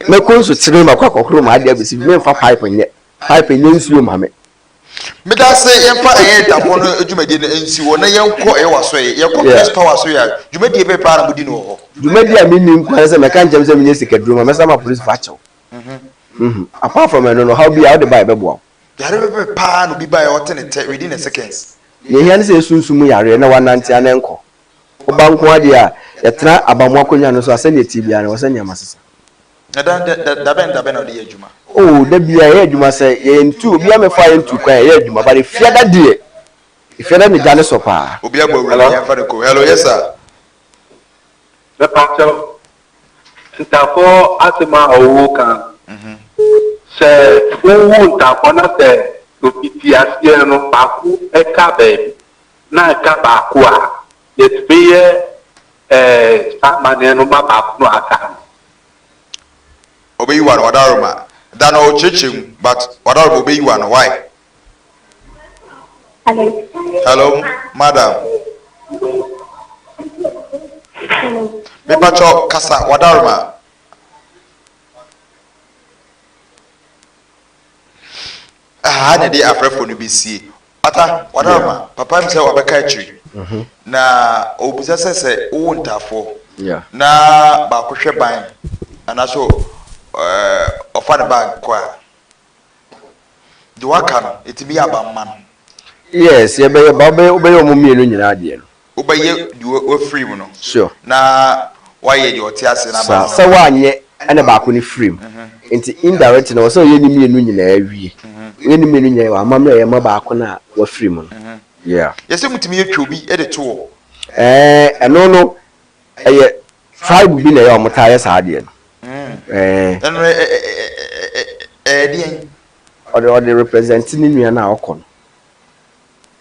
Mɛkɔ nsukyere makɔ akɔhoro m'adeɛ abɛsi fie. Memfa pipe nyɛ. Pipe nyɛ nsuo mma me. Medase yɛmfa ɛyɛ ntafo no dwumadie no nsi hɔ na yɛnkɔ ɛyɛ w'asoɛeɛ. Yɛkɔ Christ Power asoɛeɛ a, dwumadie bɛn paa na modi no wɔ hɔ? Dwumadie a menni nko ara ne sɛ mɛka nkyɛm sɛ menyɛ sikaduro ma mɛsan ama polisifo akyɛ wo. Apart from ɛno no, ɔhaw biara wode ba a yɛbɛboa wo. Yare bɛn paa na obi baeɛ a ɔte ne tɛ within a seconds? Nea ehia ne sɛ yɛsunsum mu yareɛ na wanante a na ɛnkɔ. Woba nko ara deɛ a, yɛtena abammɔ akonnwa no so a, sɛdeɛ ɛteɛ biara no, ɛwɔ sɛ nneɛma sesa. Na da da da dabɛn dabɛn na ɔde yɛ adwuma? Oh, da biara yɛyɛ adwuma sɛ yɛntu, obiara mmɛfa yɛn ntu kwan, yɛyɛ adwuma, but Efiada deɛ, Efiada ne gya no sɔ paa. Obi abɔ awura mu, yɛmfa no kɔ. Hello, yes sir. Mepakyɛw, Ntafo asɛm a ɔwoo ka no, sɛ wowu ntafo na sɛ ofiti aseɛ no baako ka baabi na ɛka baako a, yɛtumi yɛ saa amanneɛ no ma baako no a aka no. Ɔbɛyi wa no wadaroma da no ɔkyerɛkyerɛ mu but wadaroma ɔbɛyi wa no why. Hello. Hello madam. Hello. Mepakyɛw kasa wadaroma. Aha na ɛde afrɛfoɔ no bɛsie. Ata, wadaroma, papa m sɛ wabɛka akyiri. Na ɔbisa sɛ sɛ wowo ntaafoɔ na baako hwɛ ban anaasɛ ɔfa ne bag kɔ a, deɛ waka no ɛtumi yɛ abamma no. Yes, yɛbɛyɛ ba wobɛyɛ wobɛyɛ wɔn mmienu nyinaa deɛ no. Wobɛyɛ deɛ wafiri mu no. Sure. Na wayɛ deɛ ɔte ase no Saa abamma. sɛ woanyɛ ɛna baako no firi mu. Nti indirect no ɛwɔ sɛ woyɛ ne mmienu nyinaa wie. Woyɛ ne mmienu nyinaa wɔ amammerɛ a ɛyɛ ma baako no a wafiri mu no. Yeah. Yɛsɛ motumi yɛ twa obi de to hɔ. Ɛɛ ɛno no ɛyɛ tribe bi na ɛyɛ a wɔtaa yɛ saa adeɛ no. Ɛɛ. Ɛno ɛyɛ deɛn? Ɔde ɔde represent ne nua no a ɔkɔ no.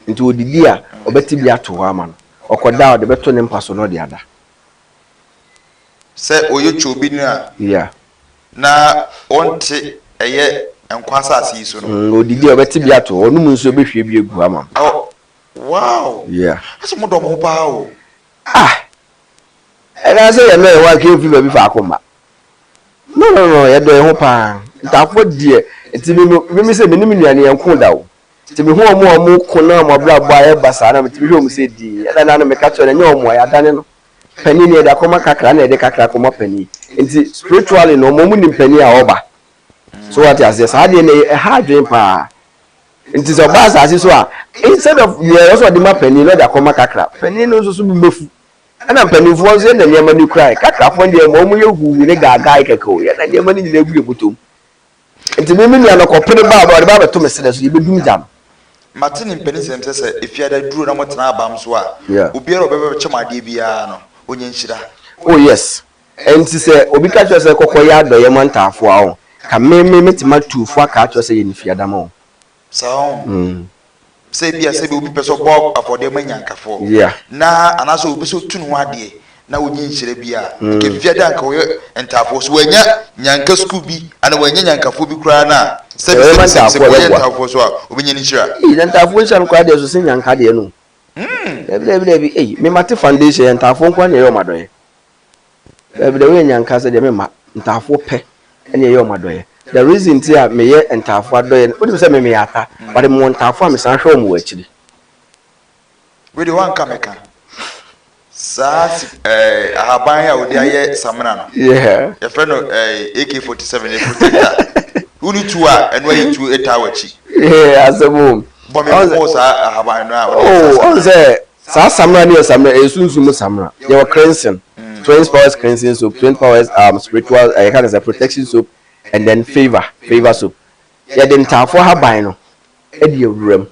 Nti ɔdidi a, ɔbɛte bi ato hɔ ama no. Ɔkɔda a, ɔde bɛto ne mpa so na ɔde ada. Sɛ ɔyɛ twa obi no a. Yeah. Na ɔnte ɛyɛ nkwa asase yi so no. Ɔdidi a, ɔbɛte bi ato hɔ. Ɔnom nsuo a, ɔbɛhwie bi agu hɔ ama no. Oh, wow! Yeah. Asɛ mo dɔ mo ho paa o. Ah! Ɛna sɛ yɛnnɔ yɛn ho a, nka yɛmfiri baabi faako mma. No no no, yɛdɔ yɛn ho paa. Ntaafoɔ deɛ, nti me me me sɛ me ne me nua no yɛnko da o. Nti mehu wɔn a wɔko na wɔn abrabɔ ayɛ basaa na metumi hwɛ wɔn sɛ dinn. Ɛna na no meka kyerɛ no, ɛnyɛ wɔn a, yɛadane no. Panin no yɛde akɔma kakra na yɛde kakra akɔma panin. Nti spiritually no wɔn nim panin a ɔba. So wate aseɛ, saa adeɛ no ɛha adwene paa. Nti sɛ ɔba asase so a, instead of deɛ ɛwɔ sɛ ɔde ma panin no ɔde akɔma kakra. Panin no nso so bo bɛfu. Ɛna mpanimfoɔ nso yɛn na nneɛma no kura yɛn. Kakrafoɔ no deɛ ma wɔn yɛ huuhu ne gaagae kɛkɛ o. Yɛn na nneɛma no nyinaa gu yɛn bɔtɔ mu. Nti me me nua no kɔpere ba a ɔde ba abɛto me serɛ so, yɛbɛdum gya no. Mate ne mpanisɛm sɛ sɛ Efiada duru na motena abam so a, obiara a ɔbɛba bɛkyɛ mo adeɛ biara no, ɔnya nhyira. Oh yes. Ɛnti sɛ obi ka kyerɛ wo sɛ kɔkɔ yɛ adɔeɛ ma ntaafoɔ a, oh, ka me me mɛtumi atu fo aka akyerɛ wo sɛ yɛ no Fiada ma wɔn. Saa ɔho. Sɛ ebia sɛ obi pɛ sɛ ɔbɔ afɔdeɛ ma nyankafoɔ na anaasɛ obi sɛ otu ne ho adeɛ na ɔnya nhyira bi a, nka fia da nka ɔyɛ ntaafoɔ. So wanya nyanka sukuu bi anaa wanya nyankafoɔ bi koraa no a, sɛbi sɛbi sɛbi sɛ ɔyɛ ntaafoɔ so a, ɔbɛnya ne nhyira. Ei, na ntaafoɔ nhyira no koraa deɛ ɛso sen nyanka deɛ no. Dabi dabi dabi, ei, me mate foundation yɛ ntaafoɔ nko ara na ɛyɛ wɔn adɔeɛ. Dabi dabi woyɛ nyanka sɛ deɛ memma ntaafoɔ pɛ ɛna ɛyɛ wɔn adɔeɛ. The reason nti a meyɛ ntaafoɔ adɔeɛ no, wonim sɛ me meyɛ ata, but mewɔ ntaafoɔ a mesan hwɛ wɔn wɔ akyiri. Wei deɛ woanka mɛka. Saa si ɛɛ ahaban a wɔde ayɛ samina no. Yeah. Yɛfrɛ no ɛɛ AK-47 yɛ protector. Wone tuo a ɛno ayɛ tuo ɛtaa w'akyi. Yeah, asɛm o. Bɔ me nkɔmmɔ saa ahaban no a wɔde yɛ saa samina. Oh, ɔn sɛ Saa samina no yɛ samina, ɛyɛ sunsum mu samina. Yɛwɔ cleansing, twins powers cleansing soap, twin powers um, spiritual, eh, yɛka no sɛ protection soap, and then favour, favour soap. Yɛde ntaafoɔ ahaban no de awura mu.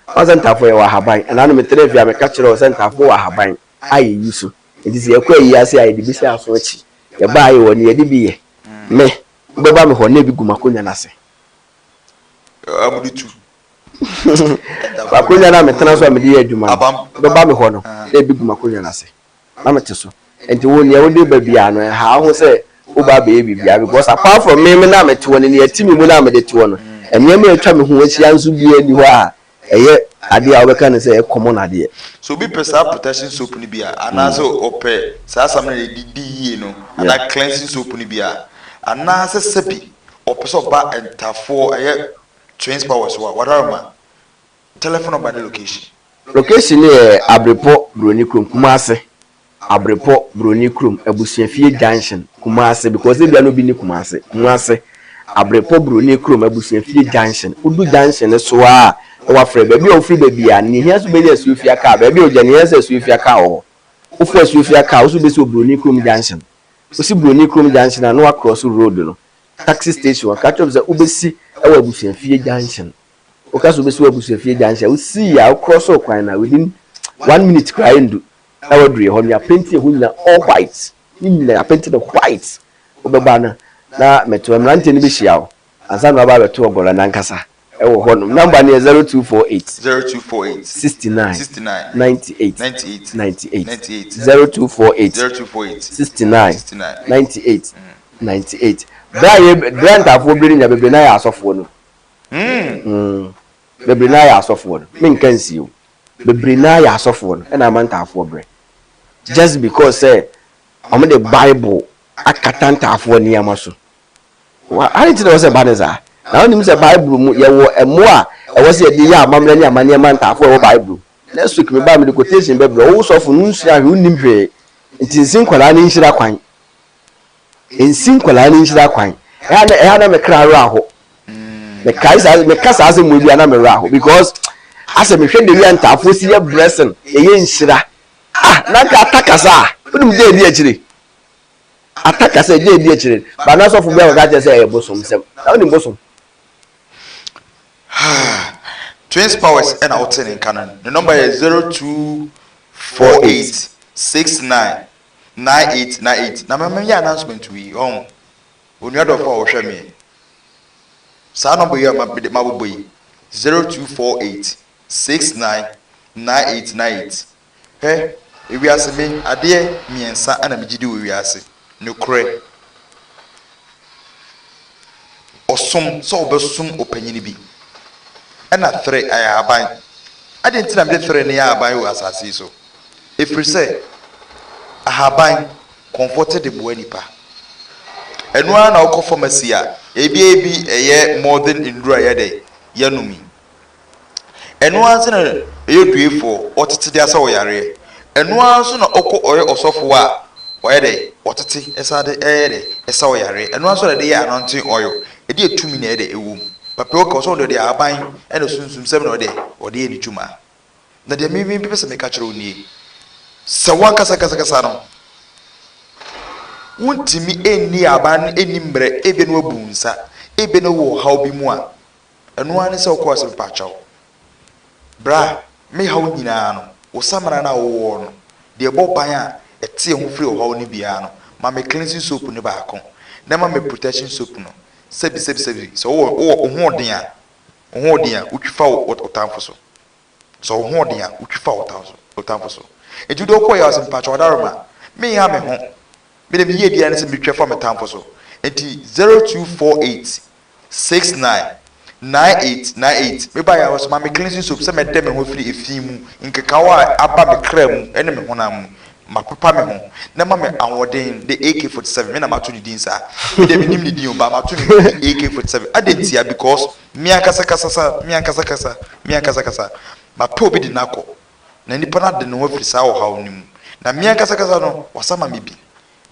Wɔn sɛ ntaafoɔ yɛwɔ ahaban, ɛna no metena fie a meka kyerɛ wo sɛ ntaafoɔ wɔ ahaban a yɛyi so. Nti sɛ yɛkɔ ayi ase a yɛde bi hyɛ aso akyi. Yɛba a yɛwɔ ne yɛde bi yɛ. Me, wobɛba me hɔ na ebi gu m'akonnwa no ase. Wɔde tu. M'akonnwa no a metena so a mede yɛ adwuma no, wobɛba me hɔ no, na ebi gu m'akonnwa no ase, na mete so. Nti wo nea wode ba biara no, ɛnha wo ho sɛ woba abɛyɛ biribiara because apart from me me no a mete hɔ no, nea ɛte me mu no a mede te hɔ no, nneɛma a atwa me ho ahyia nso biara nni hɔ a ɛyɛ adeɛ a wobɛka no sɛ ɛyɛ common adeɛ. Sɛ obi pɛ saa protection soap no bi a, anaasɛ ɔpɛ saa samina a yɛde di yie no, anaa cleansing soap no bi a, Anaasɛ sɛbi ɔpɛ sɛ ɔba Ntafoɔ ɛyɛ Twins Powers hɔ a, Wadaroma, telephone number ne location. Location no yɛ Abrepɔ Broni kurom, Kumasi. Abrepɔ Broni kurom, Abusuafie junction, Kumasi because ebia na obi nni Kumasi. Kumasi, Abrepɔ Broni kurom, Abusuafie junction. Wodu junction no so ara a na wafrɛ. Baabi a wofiri ba biara no, nea ehia sɛ wobɛnya Asuofia car, baabi a ogyina no, nea ehia sɛ Asuofia car wɔ hɔ. Wofo Asuofia car, wo nso wobɛsi wɔ Broni kurom junction. Wosi Broni kurom junction a na woacross road no, taxi station hɔ, ka kyerɛ wɔn sɛ wobɛsi wɔ Abusuafie junction. Woka sɛ wobɛsi wɔ Abusuafie junction a, wosii a wocross kwan no a, within one minute koraa ɛndu na woaduru yɛ hɔ no. Yɛapenti ɛhɔ nyinaa all white. Ne nyinaa yɛapenti no white. Wobɛba no na mɛto mmeranteɛ no bɛhyia wo ansa na woaba abɛto ɔgɔrɔ no ankasa wɔ hɔnom. Number no yɛ 0248 0248 69 69 98 98 98 98 0248 0248 69 69 98 98. Berɛ a yɛ berɛ a ntaafoɔ bere no nya bebree no ara yɛ asɔfoɔ no. Mm. Bebree no ara yɛ asɔfoɔ no. Menka nsie o. Bebree no ara yɛ asɔfoɔ no ɛna ama ntaafoɔ brɛ. Just because sɛ wɔde Bible akata ntaafoɔ nneɛma so. Adɛn nti na ɛwɔ sɛ ɛba no saa? Na wonim sɛ Bible mu yɛwɔ mmoa a ɛwɔ sɛ yɛde yɛ amammerɛ ne amanneɛ ma ntaafoɔ a ɛwɔ Bible mu. Next week meba a mede quotation bɛbrɛ wo. Wo sɔfo no wonsua hwee, wonnim hwee. Nti nsi nkwadaa no nhyira kwan. Nsi nkwadaa no nhyira kwan. Ɛha na ɛha na me kra werɛ aho. Mekae saa meka saa asɛm wɔ bi a na me werɛ aho because asɛ mehwɛ the way a ntaafoɔ si yɛ blessing ɛyɛ nhyira. Ah na nka ata kasa a wonim gye adi akyire. Ata kasa gye adi akyire. Ba na sɔfo bi akɔka kyerɛ sɛ ɛyɛ bosomsɛm. Na wonim bosom. Twins Powers ɛna wote ne nka no. Ne nɔmba yɛ 0248 69 98 98. Na mɛmɛ yɛ announcement wei ɔn. Onua dɔfo a ɔhwɛ me. Saa nɔmba yi a mabobɔ yi 0248 69 98 98. Hwɛ, ewiase me adeɛ mmiɛnsa na megye di wɔ wiase. Nokorɛ, ɔsom, sɛ wobɛsom ɔpanyini bi, ɛna three, ayɛ ahaban. Adɛn nti na mede three no yɛ ahaban wɔ asase yi so? Ɛfiri sɛ, ahaban, kɔmfɔte de boa nipa. Ɛno ara na wokɔ pharmacy a, ebi ebi ɛyɛ modern nnuro a yɛde yɛnom yi. Ɛno ara nso na ɛyɛ duefoɔ, ɔtete de asa wo yareɛ. Ɛno ara nso na ɔkɔ ɔyɛ ɔsɔfoɔ a, ɔyɛ dɛ, ɔtete ɛsan de ɛyɛ dɛ, ɛsa wo yareɛ. Ɛno ara nso na ɛde yɛ anointing oil. Ɛde yɛ tumi na ɛyɛ dɛ ɛwɔ mu. Papa yi ɔka ɔsɛ ɔde ɔde ahaban ɛna sunsumsɛm na ɔde ɔde yɛ ne dwuma. Na deɛ me mepɛ sɛ meka kyerɛ wo nie, sɛ wo ankasa kasakasa no, wontumi nni ahaban no nni mmerɛ, ebia na wabu wo nsa, ebia na wowɔ ɔhaw bi mu a, Ɛno ara ne sɛ wokɔ ase mepakyɛw. Bra, me haw nyinaa no, wo samina no a wowɔ no, deɛ ɛbɔ ban a ɛte ho firi ɔhaw no biara no, ma me cleansing soap no baako, na ma me protection soap no. Sɛbi, sɛbi, sɛbi, sɛ wowɔ, wowɔ, wo ho ɔden a, wo ho ɔden a, wotwi fa wo, wo tamfo so. Sɛ wo ho ɔden a, wotwi fa wo tamfo so, wo tamfo so. Enti wode wokɔ yɛ ase mepakyɛw ɔdaroma, menha me ho. Me de meyɛ biara ne sɛ metwa fa me tamfo so. Enti 0248 69 98 98 Me baeɛ a ɔse ma me cleansing soap sɛ mɛdɛ me ho afiri efi mu, nkekawa a aba me kra mu ne me honam mu. Mapepa me ho na ma me ahoɔden de AK-47 me na mato ne din saa. Me deɛ mennim ne din o but mato ne din AK-47. Adɛn ntia? Because me ankasa kasa sa me ankasa kasa me ankasa kasa mapɛ obi de no akɔ na nipa no ade ne ho afiri saa ɔhaw no mu na me ankasa kasa no wasa ma me bi.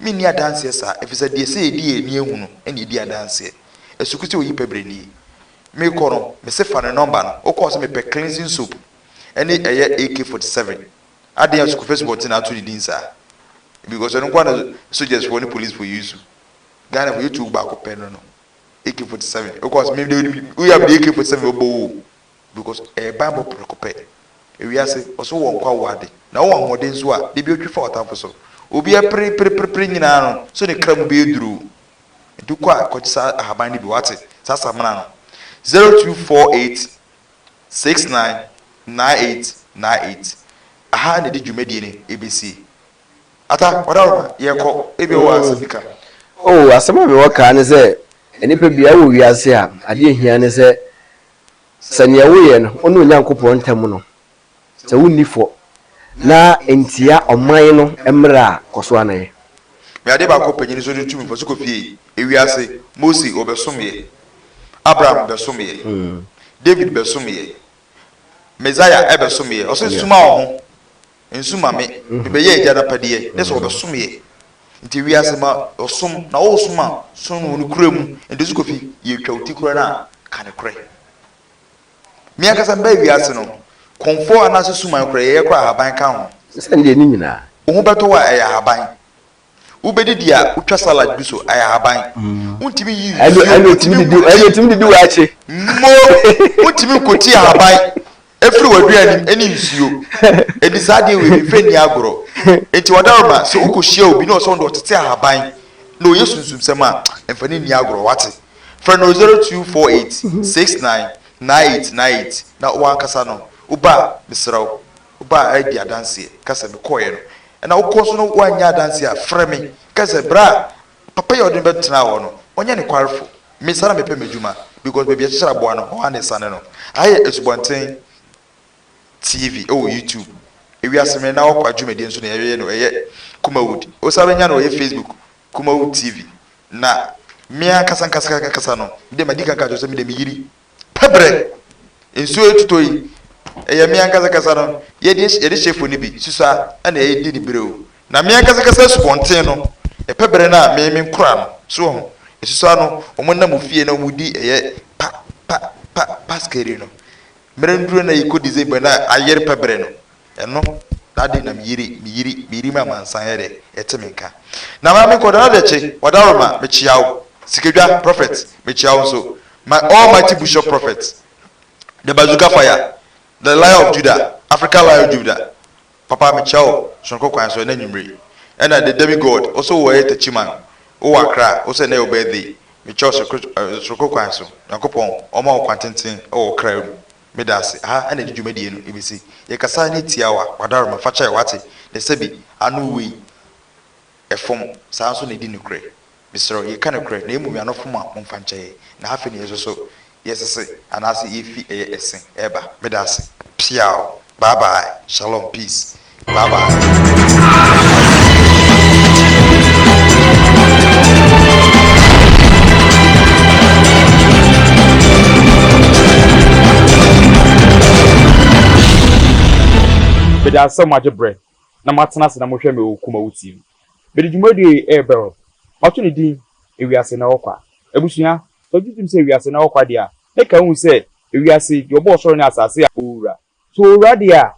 Menni adanseɛ saa, ɛfiri sɛ deɛ sɛ yɛdi yɛn ani ahunu na yɛdi adanseɛ. Asuku sɛ oyi pɛ berɛ nie. Merekɔ no, mese fa ne nɔmba no. Wokɔɔ sɛ mepɛ cleansing soap ɛne ɛyɛ AK 47. Adeɛ a Sukufe Supɔnten na ato ne din saa. Because ɛno nko ara na soldiers foɔ ne police foɔ use. Ghana foɔ yɛtu baako pɛ no no. AK 47. Wokɔɔ sɛ me de woyɛ a mede AK 47 bɛbɔ wo o. Because ɛyɛ banbɔ prɛko pɛ. Ewiase, ɔso wɔ nkwa wɔ ade, na wowɔ ahoɔden nso a, da bi otwi fa w'atamfo so. Obi ɛpere pere pere pere nyinaa no, so ne kra mu bɛyɛ duru. Nti wokɔ a, kɔgye saa ahaban no bi, wate? Saa samina no. 0248 69 98 98. Aha na ɛde dwumadie no ɛbɛsie. Ata, Ɔdaroma, yɛkɔ. Ebia wowɔ asɛm bi ka. Oh, asɛm a mewɔ ka ne sɛ, nnipa biara wɔ wiase a, adeɛ a ɛhia ne sɛ Sɛ nea woyɛ no, wo ne Onyankopɔn ntam no, sɛ wunni fɔ na entia ɔman no mmara a, kɔ so ara na yɛ. Me ade baako panyin nso de tu me fo sɛ kɔ fie. Ewiase, Mose ɔbɛsomeɛ, Abraham bɛsomeɛ, David bɛsomeɛ, Messiah ɛbɛsomeɛ. Ɔse suma wo ho, nsu ma me, mebɛyɛ agya no apɛdeɛ, ne sɛ ɔbɛsomeɛ. Nti wiase ma ɔsom, na wosom a, som no wɔ nokorɛ mu. Nti so Kofi, yɛtwa wo ti koraa no a, ka nokorɛ. Me ankasa mebaa wiase no, kɔmfoɔ anaasɛ suman koraa, yɛyɛ koraa ahaban ka ho. Sɛdeɛ ne nyinaa. Wo ho bɛtɔ wo a, ɛyɛ ahaban. Wobɛdidi a, wotwa salad gu so, ɛyɛ ahaban. Wontumi nyi nsuo, wontumi nkoti. Ɛnna ɛtumi didi w'akyi. Mo, wontumi nkoti ahaban ɛfiri w'aduane mu ɛne nsuo. Ɛnti saa adeɛ wei memfa nni agorɔ. Ɛnti Wadaroma, sɛ wokɔhyia obi na ɔsɛ ɔno deɛ ɔtete ahaban na ɔyɛ sunsumsɛm a, mfa no nni agorɔ, wate? Frɛ no 0248 69 98 98 na w'ankasa no, woba a, mesrɛ wo, woba a di adanseɛ, ka sɛ mekɔeɛ no, Ɛna wokɔ so no woanyɛ adanse a, frɛ me. Ka sɛ, Bra a papa yi a ɔde me bɛtenaa hɔ no, ɔnyɛ nokwarefo. Me saa na mepɛ m'adwuma because baabi a ɛkyekyere aboa no, hɔ ara na ɛsiane no. Aha yɛ Asubɔnten TV wɔ YouTube. Ewiase me na ɔkwa dwumadie nso na yɛyɛ no, ɛyɛ Kumawood. Wosan bɛnya no ɛyɛ Facebook, Kumawood TV. Na me ankasa ankasa ankasa no, me deɛ madi kan ka kyerɛ sɛ me deɛ meyiri. Pɛ berɛ! Nsuo retotɔ yi, ɛyɛ me ankasa kasa no, yɛde yɛde hyɛfo no bi susua na yɛdi ne berɛ o. Na me ankasa kasa asubɔnten no, ɛpɛ berɛ no a me me nkora no, so wɔ ho? Susua no, wɔn nam ofie na wɔn di ɛyɛ pa pa pa paskeri no. Mmerɛ nduro na yɛkɔ December na ayere pɛ berɛ no, Ɛno that day na me yiri me yiri me yiri me amansan yɛ dɛ ɛte me nka. Na maame nkɔda na dɛkye wadaroma mekyea wo sikadwa prophet mekyea wo nso my almighty bishop prophet the bazooka fire the lion of Judah Africa lion of Judah papa mekyea wo sononko kwan so ɛnɛ anwummere ɛna the demi god wo so wɔ ɛyɛ takyiman wowɔ Accra wo sɛ ɛnɛ yɛ wo birthday mekyea wo sononko kwan so Nyankopɔn ɔma wo kwan tenten wɔ wo kra mu. Meda ase. Aha na yɛde dwumadie no bɛsi. Yɛkasa ne tiawa, Wadaroma, fa kyɛ, wate? Na sɛbi, ano wei, ɛfom, saa nso na ɛdi nokorɛ. Mesrɛ wo, yɛka nokorɛ, na mmom yɛn ano fom a, momfa nkyɛ yɛn. Na afei na yɛn nso so yɛsese, anaase yɛfi ɛyɛ ɛse ɛreba. Meda ase. Piaw. Bye bye. Shalom. Peace. Bye bye. Meda ase sɛ moagye berɛ na moatena ase na mohwɛ me wɔ Kumawu TV. Mede dwumadie yi rebrɛ wo. Mato ne din Ewiase Na Ɛwɔ Kwa. Abusua, sɛ wogye tom sɛ ewiase na ɛwɔ kwa deɛ a, na ka hu sɛ ewiase, deɛ ɔbɔɔ ɔsoro ne asase a ɔwɔ wura. Sɛ ɔwɔ wura deɛ a,